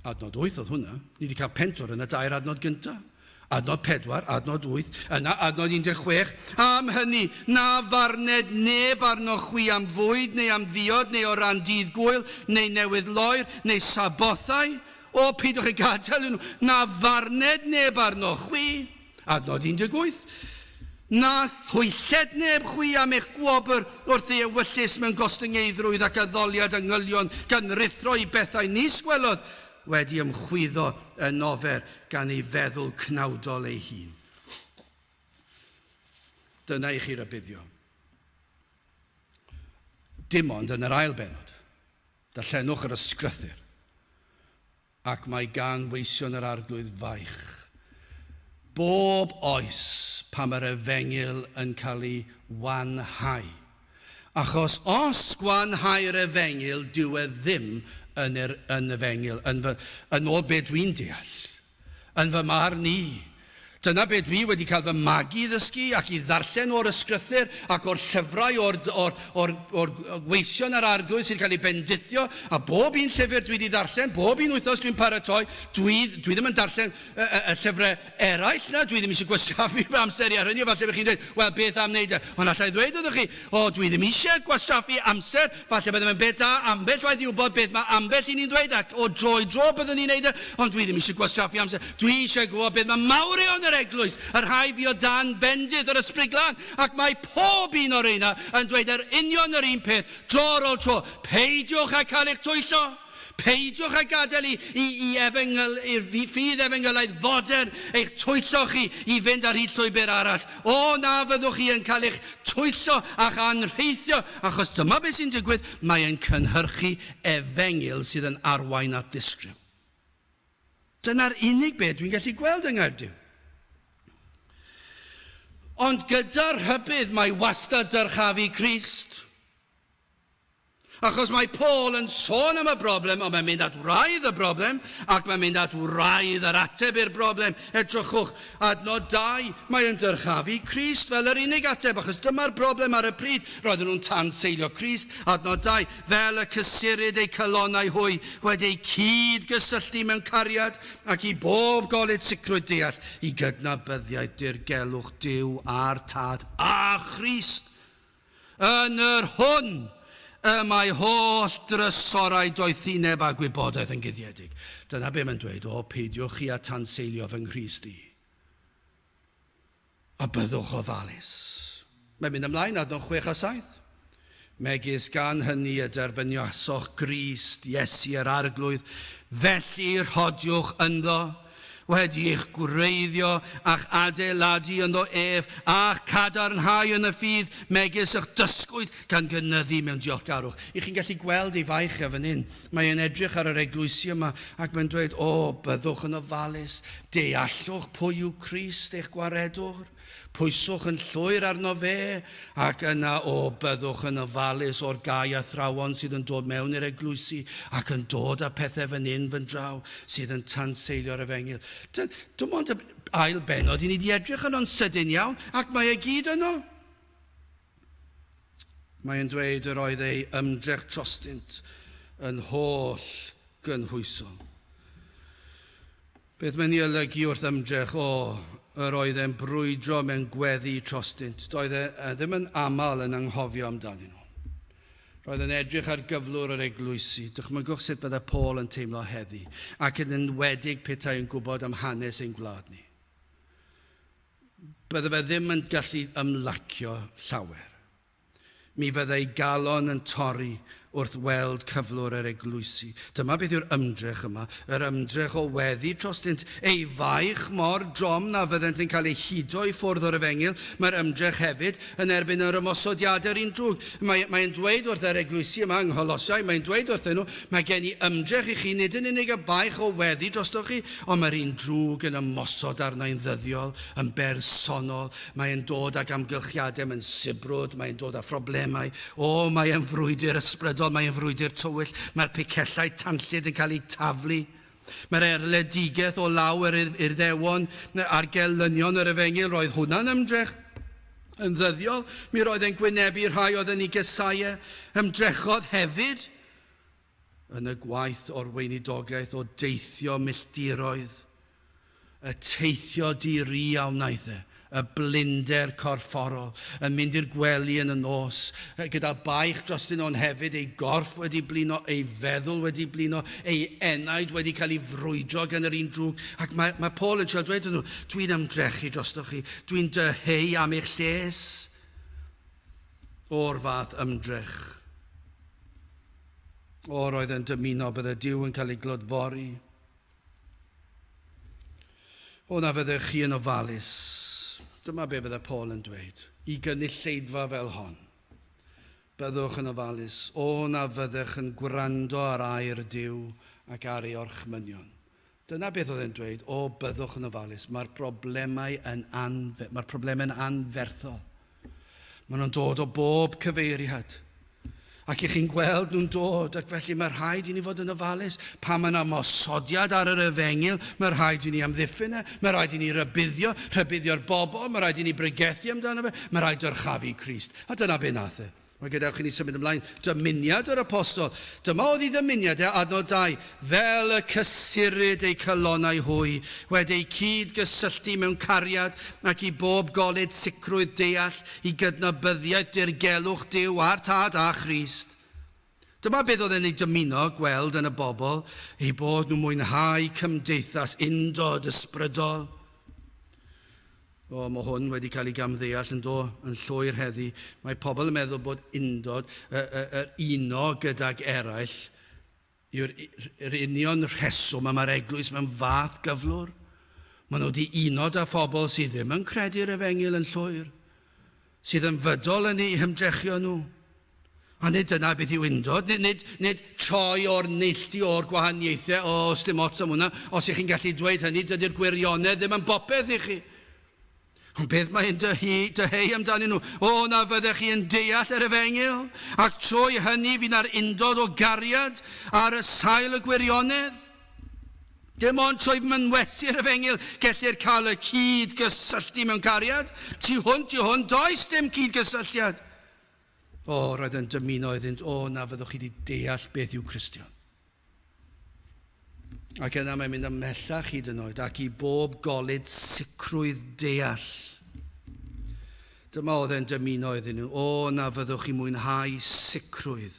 Adnod 8 oedd hwnna. Ni wedi cael pentwr yn y dair adnod gyntaf. Adnod 4, adnod 8, yna adnod 16. Am hynny, na farned neb arnoch chwi am fwyd neu am ddiod neu o ran dydd gwyl neu newydd loer neu sabothau. O, peidiwch â gadael nhw. Na farned neb arnoch chwi. Adnod 18. Na thwylled neb chwi am eich gwobr wrth ei ewyllys mewn gostyngeiddrwydd ac addoliad angylion, gan ruthro i bethau nis gwelodd, wedi ymchwyddo yn ofer gan ei feddwl cnawdol ei hun. Dyna i chi rybuddio. Dim ond yn yr ail bennod. Darllenwch yr ysgrythur. Ac mae gan weision yr Arglwydd faich. Bob oes pam yr efengyl yn cael ei wanhau. Achos os gwanhau'r efengyl, dyw e ddim yn yr yn efengyl, yn fy, yn ôl be dwi'n deall. Yn fy marn i. Dyna be dwi wedi cael fy magu i ddysgu ac i ddarllen o'r ysgrythur ac o'r llyfrau o'r, o'r, o'r, o'r weision yr Arglwydd sy'n cael ei bendithio, a bob un llyfr dwi wedi ddarllen, bob un wythnos dwi'n paratoi, dwi, dwi ddim yn darllen y, y, y llyfrau eraill na, dwi ddim eisiau gwastraffu fy amser i ar hynny, falle bych chi'n dweud, wel beth am wneud e? Ond allai ddweud wrthych chi, O, dwi ddim eisiau gwastraffu amser, falle byddem yn beth da ambell waith i wybod beth mae ambell un i'n dweud, ac o dro i dro byddwn ni'n neud e, ond dwi ddim eisiau gwastraffu amser. Dwi eisiau gwybod beth mae mawrion yr eglwys, y rhai fu o dan bendith yr Ysbryd Glân, ac mae pob un o'r reina yn dweud yr union yr un peth, dro ar ôl tro, peidiwch â cael eich twyllo! Peidiwch â gadael i, i, i efengyl, i'r ffydd efengylaidd fodern eich twyllo chi i fynd ar hyd llwybr arall. O, na fyddwch chi yn cael eich twyllo a'ch anrheithio, achos dyma beth sy'n digwydd, mae e'n cynhyrchu efengyl sydd yn arwain at ddistryw. Dyna'r unig beth dwi'n gallu gweld yng Nghaerdydd. Ond gyda'r rhybudd mae wastad dyrchafu Crist. Achos mae Paul yn sôn am y broblem, ond mae'n mynd at wraidd y broblem, ac mae'n mynd at wraidd yr ateb i'r broblem. Edrychwch, adnod 2, mae yn dyrchafu Crist fel yr unig ateb, achos dyma'r broblem ar y pryd. Roedden nhw'n tanseilio Crist. Adnod 2, fel y cysurid eu calonnau hwy, wedi eu cyd-gysylltu mewn cariad, ac i bob golud sicrwydd deall, i gydnabyddiaeth dirgelwch Duw a'r Tad a Christ. Yn yr hwn y mae holl drysorau doethineb a gwybodaeth yn guddiedig. Dyna be mae'n dweud, o, peidiwch chi â tanseilio fy nghrist i. A byddwch ofalus. Mae'n mynd ymlaen, adnod 6 a 7. Megis gan hynny y derbyniasoch Grist, Iesu yr Arglwydd, felly rhodiwch ynddo, wedi eich gwreiddio a'ch adeiladu ynddo ef, a'ch cadarnhau yn y ffydd, megis y'ch dysgwyd, gan gynyddu mewn diolchgarwch. I chi'n gallu gweld ei faich e fan hyn. Mae e'n edrych ar yr eglwysi yma ac mae'n dweud, O, byddwch yn ofalus, deallwch pwy yw Crist eich gwaredwr. Pwyswch yn llwyr arno fe, ac yna, o, byddwch yn ofalus o'r gau athrawon sydd yn dod mewn i'r eglwysi ac yn dod â pethau fan hyn, fan draw, sydd yn tanseilio'r efengyl. Dim ond y ail bennod i ni wedi edrych arno'n sydyn iawn, ac mae e gyd yno. Mae'n dweud yr oedd ei ymdrech trostynt yn holl gynhwysol. Beth mae'n ei olygu wrth ymdrech? O, yr oedd e'n brwydro mewn gweddi trostynt. Doedd e ddim yn aml yn anghofio amdanyn nhw. Roedd yn edrych ar gyflwr yr eglwysi. Dychmygwch sut fydde Paul yn teimlo heddi, ac yn enwedig petai yn gwybod am hanes ein gwlad ni. Bydde fe ddim yn gallu ymlacio llawer. Mi fyddai galon yn torri wrth weld cyflwr yr eglwysi. Dyma beth yw'r ymdrech yma, yr ymdrech o weddi drostynt, ei faich mor drom na fyddent yn cael eu hudo i ffwrdd o'r efengyl. Mae'r ymdrech hefyd yn erbyn yr ymosodiadau yr un drwg. Mae, mae'n dweud wrth yr eglwysi yma yng Ngholosiau, mae'n dweud wrthyn nhw, mae gen i ymdrech i chi, nid yn unig y baich o weddi drostoch chi, ond mae'r un drwg yn ymosod arna i'n ddyddiol, yn bersonol. Mae'n dod ag amgylchiadau, mae'n sibrwd, mae'n dod â phroblemau. O, mae'n frwydr ysbrydol, mae'n frwydr tywyll. Mae'r picellau tanllyd yn cael eu taflu. Mae'r erledigaeth o law yr Iddewon a'r gelynion yr efengyl, roedd hwnna'n ymdrech yn ddyddiol. Mi roedd e'n gwynebu rhai oedd yn ei gasáu e. Ymdrechodd hefyd yn y gwaith o'r weinidogaeth o deithio milltiroedd. Y teithio di-ri a wnaeth e, y blinder corfforol, yn mynd i'r gwely yn y nos, gyda baich drostyn nhw'n hefyd, ei gorff wedi blino, ei feddwl wedi blino, ei enaid wedi cael ei frwydro gan yr un drwg. Ac mae Paul yn trio dweud nhw, dwi'n ymdrechu drostoch chi, dwi'n dyheu am eich lles o'r fath ymdrech. O, roedd yn dymuno bydde Duw yn cael ei glodfori. O, na fyddech chi yn ofalus. Dyma be fydde Paul yn dweud. I gynulleidfa fel hon. Byddwch yn ofalus. O, na fyddech yn gwrando ar air Duw ac ar ei orchmynion. Dyna beth oedd e'n dweud. O, byddwch yn ofalus. Mae'r problemau yn, mae'r problemau yn anferthol. Maen nhw'n dod o bob cyfeiriad. Ac i chi'n gweld nhw'n dod, ac felly mae rhaid i ni fod yn ofalus. Pan mae yna ymosodiad ar yr efengyl, mae rhaid i ni amddiffyn e, mae rhaid i ni rybuddio, rhybuddio'r bobl, mae rhaid i ni bregethu amdano fe, mae rhaid dyrchafu Crist. A dyna be nath e. Mae gadewch i ni symud ymlaen. Dymuniad yr apostol. Dyma oedd ei ddymuniad e, adnod 2. Fel y cysurid eu calonnau hwy, wedi eu cyd-gysylltu mewn cariad ac i bob golud sicrwydd deall i gydnabyddiaeth dirgelwch Duw a'r Tad a Christ. Dyma beth oedd e'n ei dymuno gweld yn y bobl, eu bod nhw'n mwynhau cymdeithas undod ysbrydol. O, mae hwn wedi cael ei gamddeall yn do, yn llwyr heddi. Mae pobl yn meddwl bod undod, yr uno gydag eraill, yw'r yr union rheswm am yr eglwys mewn fath gyflwr. Maen nhw wedi uno â phobl sydd ddim yn credu'r efengyl yn llwyr, sydd yn fydol yn eu hymdrechion nhw. A nid dyna beth yw undod, nid troi o'r neilltu o'r gwahaniaethau, o, sdim ots am hwnna. Os ych chi'n gallu dweud hynny, dydy'r gwirionedd ddim yn bopeth i chi. Ond beth mae'n dyheu amdanyn nhw? O, na fyddech chi yn deall yr efengyl, ac trwy hynny fydd na'r undod o gariad ar y sail y gwirionedd. Dim ond trwy mynwesu'r efengyl gellir cael y cyd-gysylltu mewn cariad. Tu hwnt i hwn, does dim cyd-gysylltiad. O, roedd yn dymuno iddynt, o, na fyddwch chi wedi deall beth yw Cristion. Ac yna mae'n mynd ymhellach hyd yn oed, ac i bob golud sicrwydd deall. Dyma oedd e'n dymuno iddyn nhw, o, na fyddwch chi mwynhau sicrwydd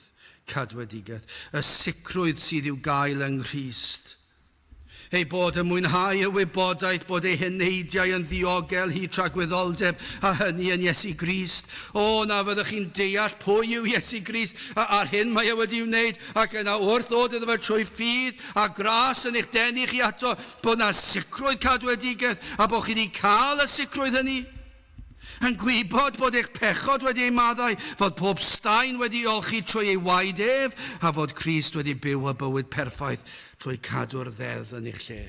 cadwedigaeth, y sicrwydd sydd i'w gael yng Nghrist. Ei bod yn mwynhau y wybodaeth bod ei heneidiau yn ddiogel hyd tragwyddoldeb, a hynny yn Iesu Grist. O, na fyddwch chi'n deall pwy yw Iesu Grist a'r hyn mae e wedi wneud, ac yna wrth ddod iddo fe trwy ffydd a gras yn eich denu chi ato, bod na sicrwydd cadwedigaeth, a bod chi wedi cael y sicrwydd hynny. Yn gwybod bod eich pechod wedi ei maddau, fod pob staen wedi olchi trwy ei waed ef, a fod Crist wedi byw y bywyd perffaith trwy cadw'r ddeddf yn eich lle.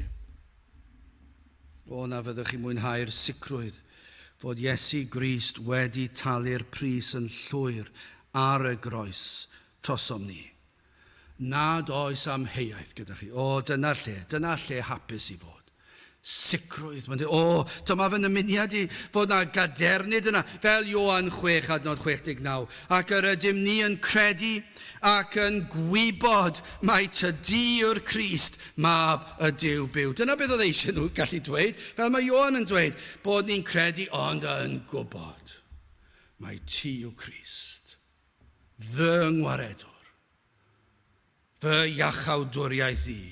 O, na fyddwch chi mwynhau'r sicrwydd fod Iesu Grist wedi talu'r pris yn llwyr ar y groes trosom ni. Nad oes amheuaeth gyda chi. O, dyna'r lle, dyna lle hapus i fod. Sicrwydd. Mae'n dweud, o, dyma fy nymuniad i, fod na gadernid yna, fel Ioan 6 adnod 69. Ac yr ydym ni yn credu ac yn gwybod mai tydi yw'r Crist, mab y Duw byw. Dyna beth oedd eisiau nhw gallu dweud, fel mae Ioan yn dweud, bod ni'n credu ond yn gwybod mai ti yw Crist, fy ngwaredwr, fy iachawdwriaeth i.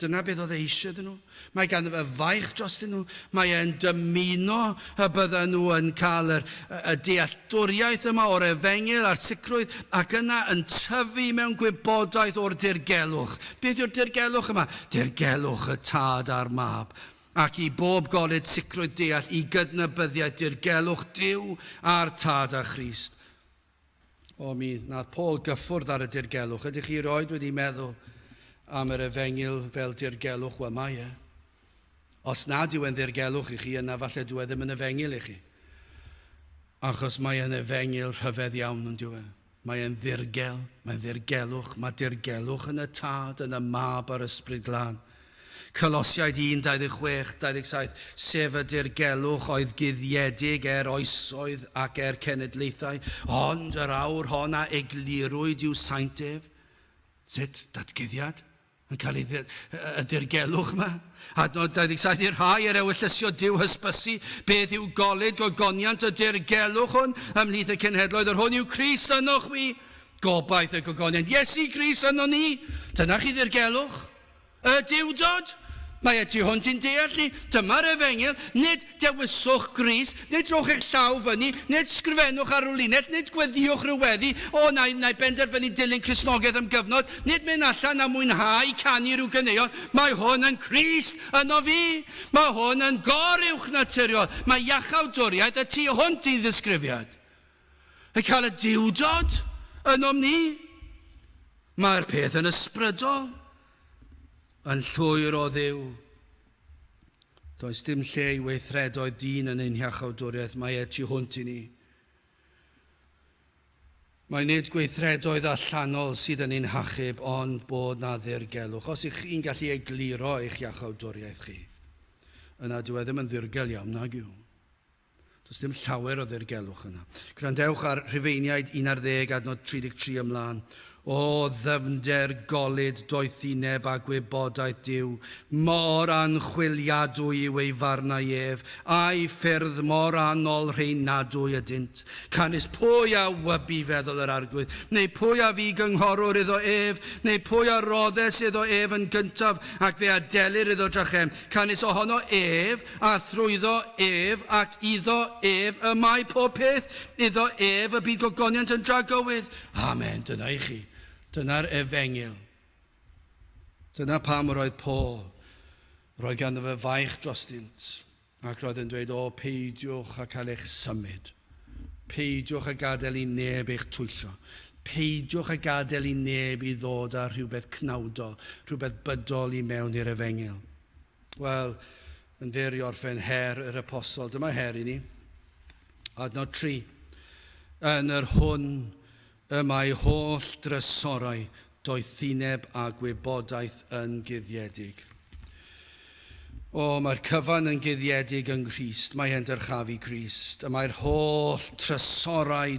Dyna beth oedd e eisiau iddyn nhw. Mae ganddo fe faich drostyn nhw. Mae e'n dymuno y bydden nhw yn cael yr, y dealltwriaeth yma o'r efengyl a'r sicrwydd ac yna yn tyfu mewn gwybodaeth o'r dirgelwch. Beth yw'r dirgelwch yma? Dirgelwch y tad a'r mab. Ac i bob golud sicrwydd deall i gydnabyddiaeth dirgelwch Duw a'r Tad a Christ. O, mi nath Paul gyffwrdd ar y dirgelwch. Ydych chi erioed wedi meddwl am yr efengyl fel dirgelwch? Wel, mae e. Os nad yw e'n ddirgelwch i chi, yna falle dyw e ddim yn efengyl i chi. Achos mae e'n efengyl rhyfedd iawn, yn dyw e. Mae e'n ddirgel, mae'n ddirgelwch, mae dirgelwch yn y Tad, yn y Mab a'r Ysbryd Glân. Colosiaid 1, 26, 27, sef y dirgelwch oedd guddiedig er oesoedd ac er cenedlaethau, ond yr awr hon a eglurwyd i'w saint ef. Sut? Datguddiad? Yn cael ei y dirgelwch yma? Adnod 27, i'r rhai yr ewyllysio Duw hysbysu beth yw golud gogoniant y dirgelwch hwn ymhlith y cenhedloedd, yr hwn yw Crist ynoch chwi, gobaith y gogoniant. Iesu Grist yno ni. Dyna chi ddirgelwch. Y Duwdod? Mae e tu hwnt i'n deall ni. Dyma'r efengyl. Nid dewiswch Grist, nid rhowch eich llaw fyny, nid sgrifennwch ar ryw linell, nid gweddïwch rhyw weddi, o, na i, na i benderfynu dilyn Cristnogaeth am gyfnod, nid mynd allan a mwynhau canu rhyw ganeuon. Mae hwn yn Crist yno fi. Mae hwn yn goruwchnaturiol. Mae iachawdwriaeth y tu hwnt i ddisgrifiad. Y cael y Duwdod ynom ni. Mae'r peth yn ysbrydol, yn llwyr o Dduw. Does dim lle i weithredoedd dyn yn ein hiachawdwriaeth, mae e tu hwnt i ni. Mae nid gweithredoedd allanol sydd yn ein hachub, ond bod na ddirgelwch. Os ych chi'n gallu egluro eich iachawdwriaeth chi, yna dyw e ddim yn ddirgel iawn, nag yw. Does dim llawer o ddirgelwch yna. Gwrandewch ar Rhufeiniaid 11 adnod 33 ymlaen. O ddyfnder golud doethineb a gwybodaeth Duw, mor anchwiliadwy yw ei farnau ef, a'i ffyrdd mor anolrheinadwy ydynt. Canys pwy a wybu feddwl yr Arglwydd, neu pwy a fu gynghorwr iddo ef, neu pwy a roddes iddo ef yn gyntaf, ac fe adelir iddo drachefn. Canys ohono ef, A thrwyddo ef ac iddo ef y mae pob peth, iddo ef y bydd gogoniant yn dragywydd. Amen. Dyna i chi. Dyna'r efengyl. Dyna pam yr oedd Paul. Roedd ganddo fe faich drostynt, ac roedd yn dweud, o, peidiwch a cael eich symud. Peidiwch a gadael i neb eich twyllo. Peidiwch a gadael i neb i ddod â rhywbeth cnawdol, rhywbeth bydol i mewn i'r efengyl. Wel, yn fyr i orffen her yr apostol. Dyma her i ni. Adnod 3. Yn yr hwn y mae holl drysorau doethineb a gwybodaeth yn guddiedig. O, mae'r cyfan yn guddiedig yng Nghrist, mae e'n dyrchafu Crist. Y mae'r holl trysorau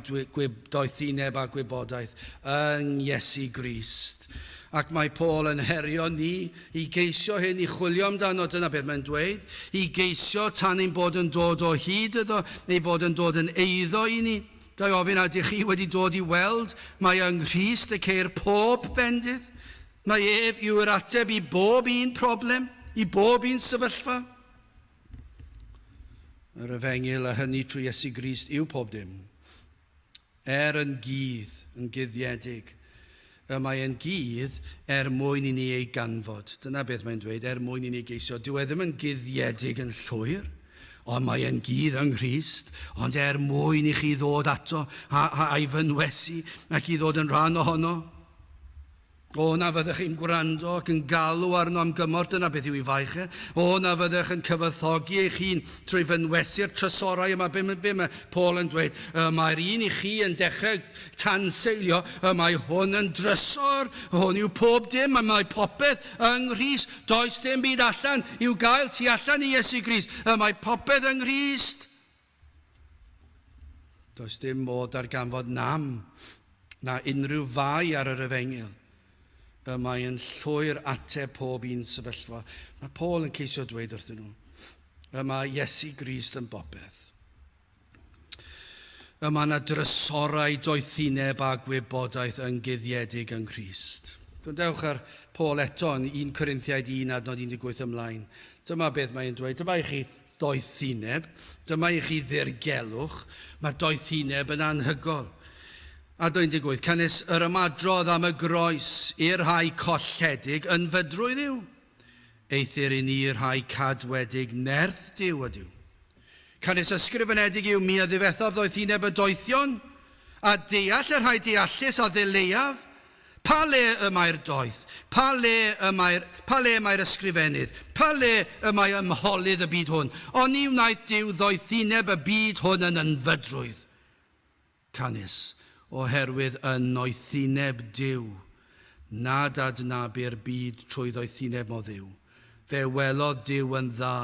doethineb a gwybodaeth yng Iesu Grist. Ac mae Paul yn herio ni i geisio hyn, i chwilio amdano, dyna beth mae'n dweud, i geisio tan ein bod yn dod o hyd iddo, ei fod yn dod yn eiddo i ni. Ga i ofyn, a ydych chi wedi dod i weld mai yng Nghrist y ceir pob bendith? Mai ef yw'r ateb i bob un problem, i bob un sefyllfa? Yr efengyl a hynny trwy Iesu Grist yw pob dim. Er yn gudd, yn guddiedig. Y mae e'n gudd er mwyn i ni ei ganfod. Dyna beth mae'n dweud, er mwyn i ni geisio. Dyw e ddim yn guddiedig yn llwyr, ond mae e'n gudd yng Nghrist, ond er mwyn i chi ddod ato a, a, a'i fynwesu ac i ddod yn rhan ohono. O, na fyddech chi'n gwrando ac yn galw arno am gymorth, dyna beth yw ei faich e. O, na fyddech yn cyfoethogi eich hun trwy fynwesu'r trysorau yma. Be, be mae Paul yn dweud? Y mae'r un i chi yn dechrau tanseilio, y mae hwn yn drysor, hwn yw pob dim, y mae popeth yng Nghrist. Does dim byd allan i'w gael tu allan i Iesu Grist. Y mae popeth yng Nghrist. Does dim modd darganfod nam na unrhyw fai ar yr efengyl. Y mae yn llwyr ateb pob un sefyllfa. Mae Paul yn ceisio dweud wrthyn nhw. Y mae Iesu Grist yn bopeth. Y mae yna drysorau doethineb a gwybodaeth yn guddiedig yng Nghrist. Gwrandewch ar Paul eto yn 1 Corinthiaid 1 adnod 18 ymlaen. Dyma beth mae'n dweud. Dyma i chi doethineb. Dyma i chi ddirgelwch. Mae doethineb yn anhygol. Adnod 18. Canys yr ymadrodd am y groes i'r rhai colledig yn fydrwydd yw. Eithr i ni rhai cadwedig nerth Duw ydyw. Canys ysgrifenedig yw mi a ddifethaf ddoethineb y doethion, a deall y rhai deallus a ddileiaf. Pa le y mae'r doeth? Pa le y mae'r, pa le mae'r ysgrifennydd? Pa le y mae ymholydd y byd hwn? Oni wnaeth Duw ddoethineb y byd hwn yn ynfydrwydd? Canys, oherwydd yn noethineb Duw, nad adnabu'r byd trwy ddoethineb mo Dduw, fe welodd Duw yn dda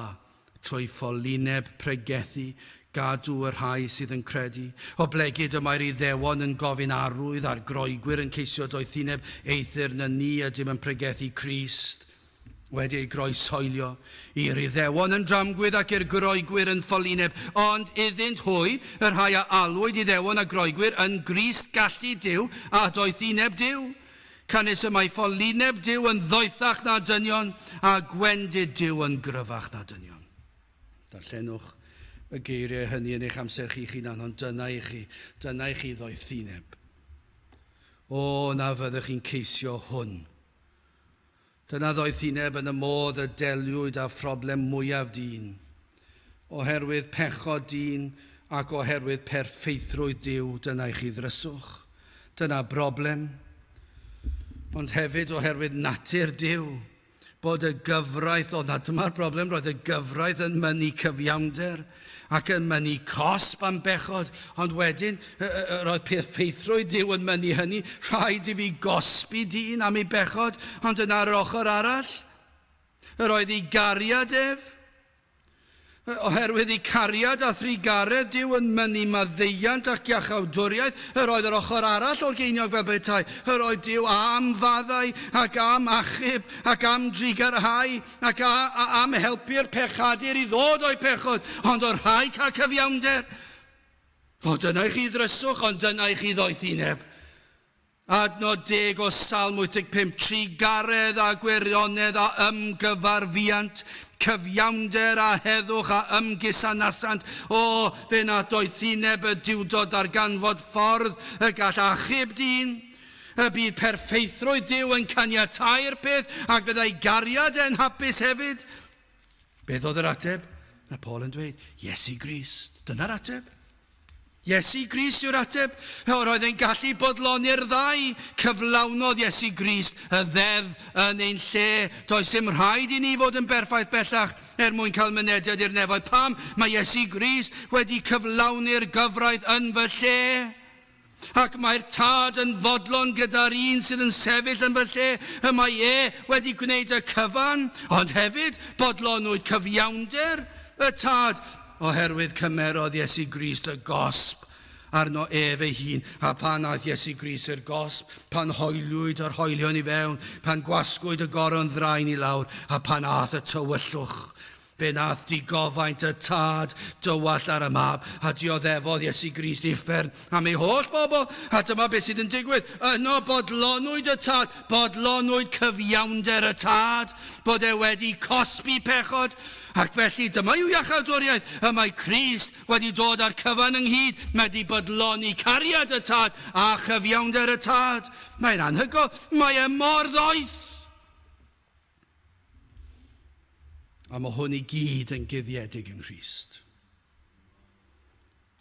trwy ffolineb pregethu, gadw y rhai sydd yn credu. Oblegid y mae'r Iddewon yn gofyn arwydd, a'r Groegwyr yn ceisio doethineb, eithr na ni ydym yn pregethu Crist wedi ei groeshoelio, i'r Iddewon yn dramgwydd ac i'r Groegwyr yn ffolineb, ond iddynt hwy, y rhai a alwyd Iddewon a Groegwyr, yn Grist gallu Duw a doethineb Duw. Canys y mae ffolineb Duw yn ddoethach na dynion, a gwendid Duw yn gryfach na dynion. Darllenwch y geiriau hynny yn eich amser chi'ch hunan, ond dyna i chi, dyna i chi ddoethineb. O, na fyddech chi'n ceisio hwn. Dyna ddoethineb yn y modd y deliwyd â phroblem mwyaf dyn. Oherwydd pechod dyn ac oherwydd perffeithrwydd Duw, dyna i chi ddryswch. Dyna broblem. Ond hefyd oherwydd natur Duw, bod y gyfraith, o na dyma'r broblem, roedd y gyfraith yn mynnu cyfiawnder ac yn mynnu cosb am bechod, ond wedyn roedd perffeithrwydd Duw yn mynnu hynny, rhaid i fi gosbi dyn am ei bechod, ond yna ar yr ochr arall, yr oedd ei gariad ef, oherwydd ei cariad a thrugaredd Duw yn mynnu maddeuant ac iachawdwriaeth, yr oedd yr ochr arall o'r geiniog fel petai, yr oedd Duw am faddau ac am achub ac am drugarhau ac a, a, am helpu'r pechadur i ddod o'i pechod, ond o'r rhai cael cyfiawnder. O, dyna i chi ddryswch, ond dyna i chi ddoethineb. Adnod 10 o Salm 85, Trugaredd a gwirionedd a ymgyfarfuant, cyfiawnder a heddwch a ymgusanasant. O, fe na doethineb y Duwdod ddarganfod ffordd y gall achub dyn. Y bydd perffeithrwydd Duw yn caniatáu'r peth, ac fyddai gariad e'n hapus hefyd. Beth oedd yr ateb? Mae Paul yn dweud, Iesu Grist. Dyna'r ateb. Iesu Grist yw'r ateb. Yr oedd e'n gallu bodloni'r ddau. Cyflawnodd Iesu Grist y ddeddf yn ein lle. Does dim rhaid i ni fod yn berffaith bellach er mwyn cael mynediad i'r nefoedd. Pam? Mae Iesu Grist wedi cyflawni'r gyfraith yn fy lle. Ac mae'r Tad yn fodlon gyda'r un sydd yn sefyll yn fy lle. Y mae e wedi gwneud y cyfan, ond hefyd bodlonwyd cyfiawnder y Tad, oherwydd cymerodd Iesu Grist y gosb arno ef ei hun. A pan aeth Iesu Grist i'r gosb, pan hoeliwyd yr hoelion i fewn, pan gwasgwyd y goron ddraen i lawr, a pan aeth y tywyllwch, Fe wnaeth digofaint y Tad dywallt ar y Mab, a dioddefodd Iesu Grist uffern am ei holl bobl. A dyma beth sydd yn digwydd. Yno bodlonwyd y Tad, bodlonwyd cyfiawnder y Tad, bod e wedi cosbi pechod. Ac felly dyma yw iachawdwriaeth. Y mae Crist wedi dod â'r cyfan ynghyd, mae wedi bodloni cariad y Tad a chyfiawnder y Tad. Mae'n anhygoel, mae e mor ddoeth. A mae hwn i gyd yn guddiedig yng Nghrist.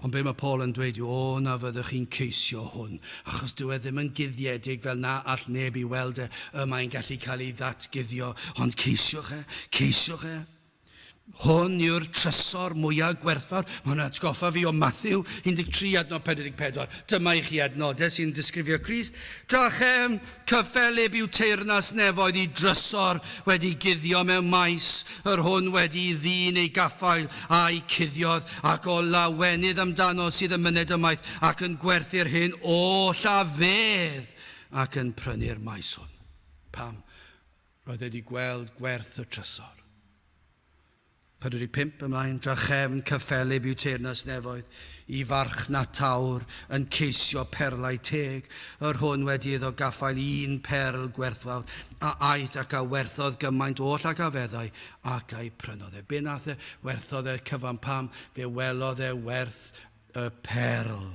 Ond be mae Paul yn dweud yw, o na fyddwch chi'n ceisio hwn, achos dyw e ddim yn guddiedig fel na all neb i weld e, y mae'n gallu cael ei ddatguddio, ond ceisiwch e, ceisiwch e. Hwn yw'r trysor mwyaf gwerthfawr. Mae hwnna'n atgoffa fi o Matthew 13 adnod 44. Dyma i chi adnodau sy'n disgrifio Crist. Drachem, cyffelyb yw teyrnas nefoedd i drysor wedi guddio mewn maes, yr hwn wedi i ddyn ei gaffael a'i cuddiodd, ac o lawenydd amdano sydd yn myned ymaith ac yn gwerthu'r hyn oll a fedd ac yn prynu'r maes hwn. Pam? Roedd e wedi gweld gwerth y trysor. 45 ymlaen, drachefn cyffelyb yw teyrnas nefoedd, i farchnatawr yn ceisio perlau teg, yr hwn wedi iddo gaffael un perl gwerthfawr, a aeth ac a werthodd gymaint oll ac a feddai, ac a'i prynodd e. Be nath e? Werthodd e cyfan pam? Fe welodd e werth y perl.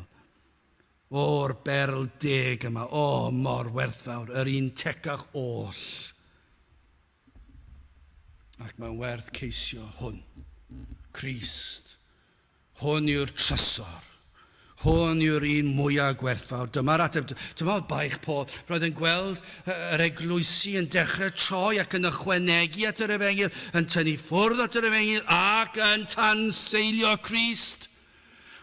O'r berl deg yma, o, mor werthfawr, yr un tecach oll. Ac mae'n werth ceisio hwn. Crist. Hwn yw'r trysor. Hwn yw'r un mwyaf gwerthfawr. Dyma'r ateb. Dyma oedd baich Paul. Roedd yn gweld yr eglwysi yn dechrau troi ac yn ychwanegu at yr efengyl, yn tynnu ffwrdd at yr efengyl ac yn tanseilio Crist.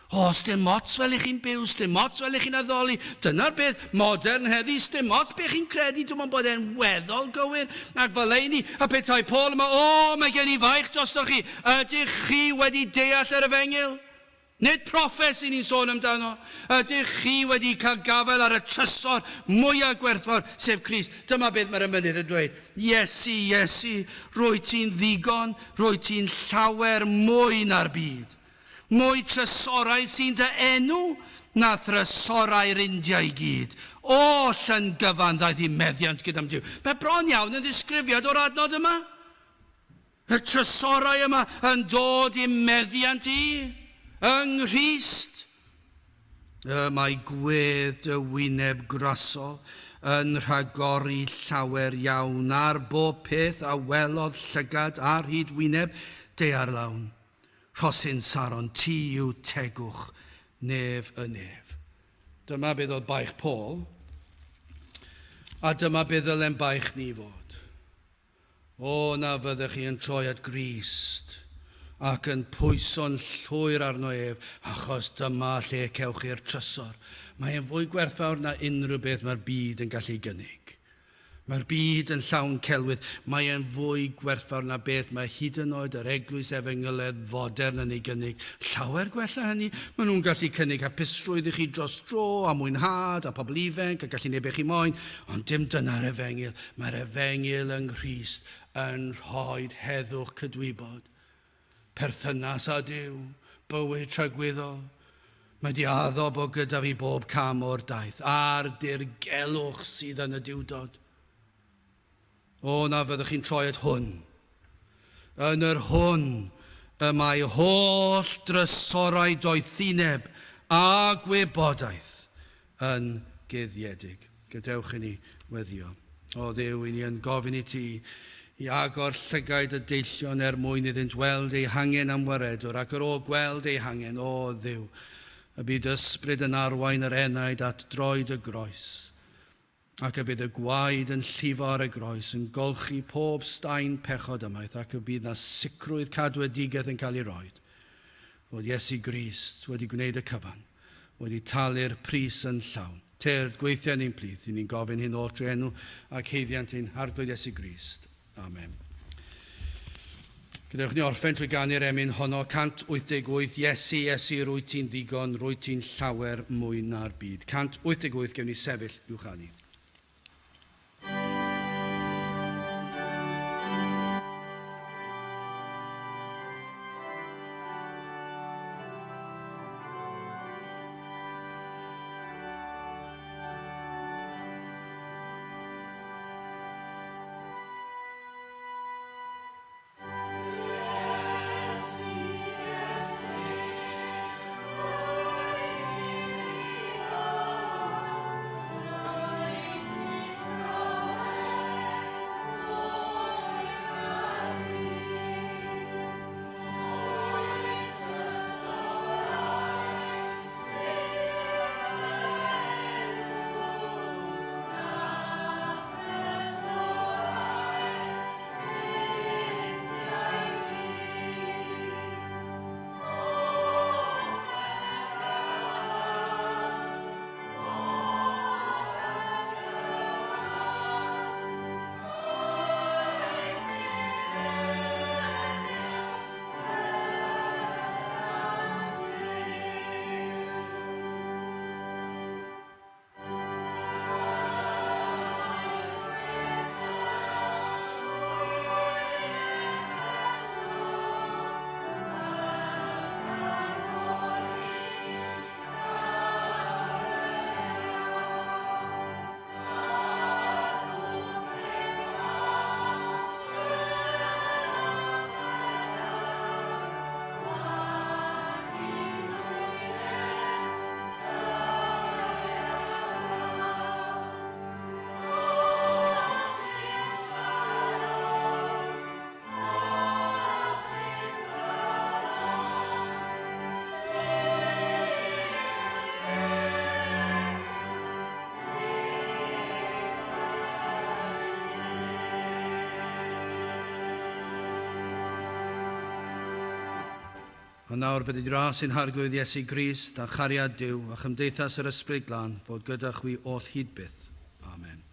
O, sdim ots fel i chi'n byw, sdim ots fel i chi'n addoli. Dyna'r beth modern heddi, sdim ots be chi'n credu, dim ond bod e'n weddol gywir. Ac fel ein ni, a petai Paul yma, o, mae gen i faich drostoch chi. Ydych chi wedi deall yr efengyl? Nid proffes i ni'n sôn amdano. Ydych chi wedi cael gafael ar y trysor mwyaf gwerthfawr, sef Crist? Dyma beth mae'r emynydd yn dweud. Iesu, Iesu, rwyt ti'n ddigon, rwyt ti'n llawer mwy na'r byd. Mwy trysorau sy'n dy enw na thrysorau'r India i gyd. Oll yn gyfan ddaeth i meddiant gyda'm Duw. Mae bron iawn yn ddisgrifiad o'r adnod yma. Y trysorau yma yn dod i'm meddiant i, yng Nghrist. Y mae gwedd dy wyneb grasol yn rhagori llawer iawn ar bob peth a welodd llygad ar hyd wyneb daearlawn. Rhosyn Saron, ti yw tegwch nef y nef. Dyma beth oedd baich Paul, a dyma beth ddylem baich ni fod. O, na fyddech chi yn troi at Grist ac yn pwyso'n llwyr arno ef, achos dyma lle cewch chi'r trysor. Mae e'n fwy gwerthfawr na unrhyw beth mae'r byd yn gallu gynnig. Mae'r byd yn llawn celwydd. Mae e'n fwy gwerthfawr na beth mae hyd yn oed yr eglwys efengyledd fodern yn ei gynnig. Llawer gwell na hynny. Maen nhw'n gallu cynnig hapusrwydd i chi dros dro, a mwynhad, a pobl ifanc, a gallu neud be chi moyn. Ond dim dyna'r efengyl. Mae'r efengyl yng Nghrist yn rhoi heddwch cydwybod, perthynas â Duw, bywyd tragwyddol. Mae di addo bod gyda fi bob cam o'r daith, a'r dirgelwch sydd yn y duwdod. O, na fyddwch chi'n troi at hwn. Yn yr hwn y mae holl drysorau doethineb a gwybodaeth yn guddiedig. Gadewch i ni weddio. O Dduw, i ni yn gofyn i ti i agor llygaid y deillion er mwyn iddynt weld eu hangen am waredwr, ac ar ôl gweld eu hangen, o Dduw, y bydd ysbryd yn arwain yr enaid at droed y groes, ac y bydd y gwaed yn llifo ar y groes, yn golchi pob staen pechod ymaith, ac y bydd na sicrwydd cadwedigaeth yn cael ei roed, fod Iesu Grist wedi gwneud y cyfan, wedi talu'r pris yn llawn. Tyrd, gweithia yn ein plith, i ni'n gofyn hyn oll trwy enw ac haeddiant ein Harglwydd Iesu Grist. Amen. Gadewch ni orffen trwy ganu'r emyn honno, 188, Iesu, Iesu, rwyt ti'n ddigon, rwyt ti'n llawer mwy na'r byd. 188, gewn ni sefyll i'w chanu. A nawr bydd i ras ein harglwydd Iesu Grist a chariad Duw a chymdeithas yr Ysbryd Glân fod gyda chwi oll hyd byth. Amen.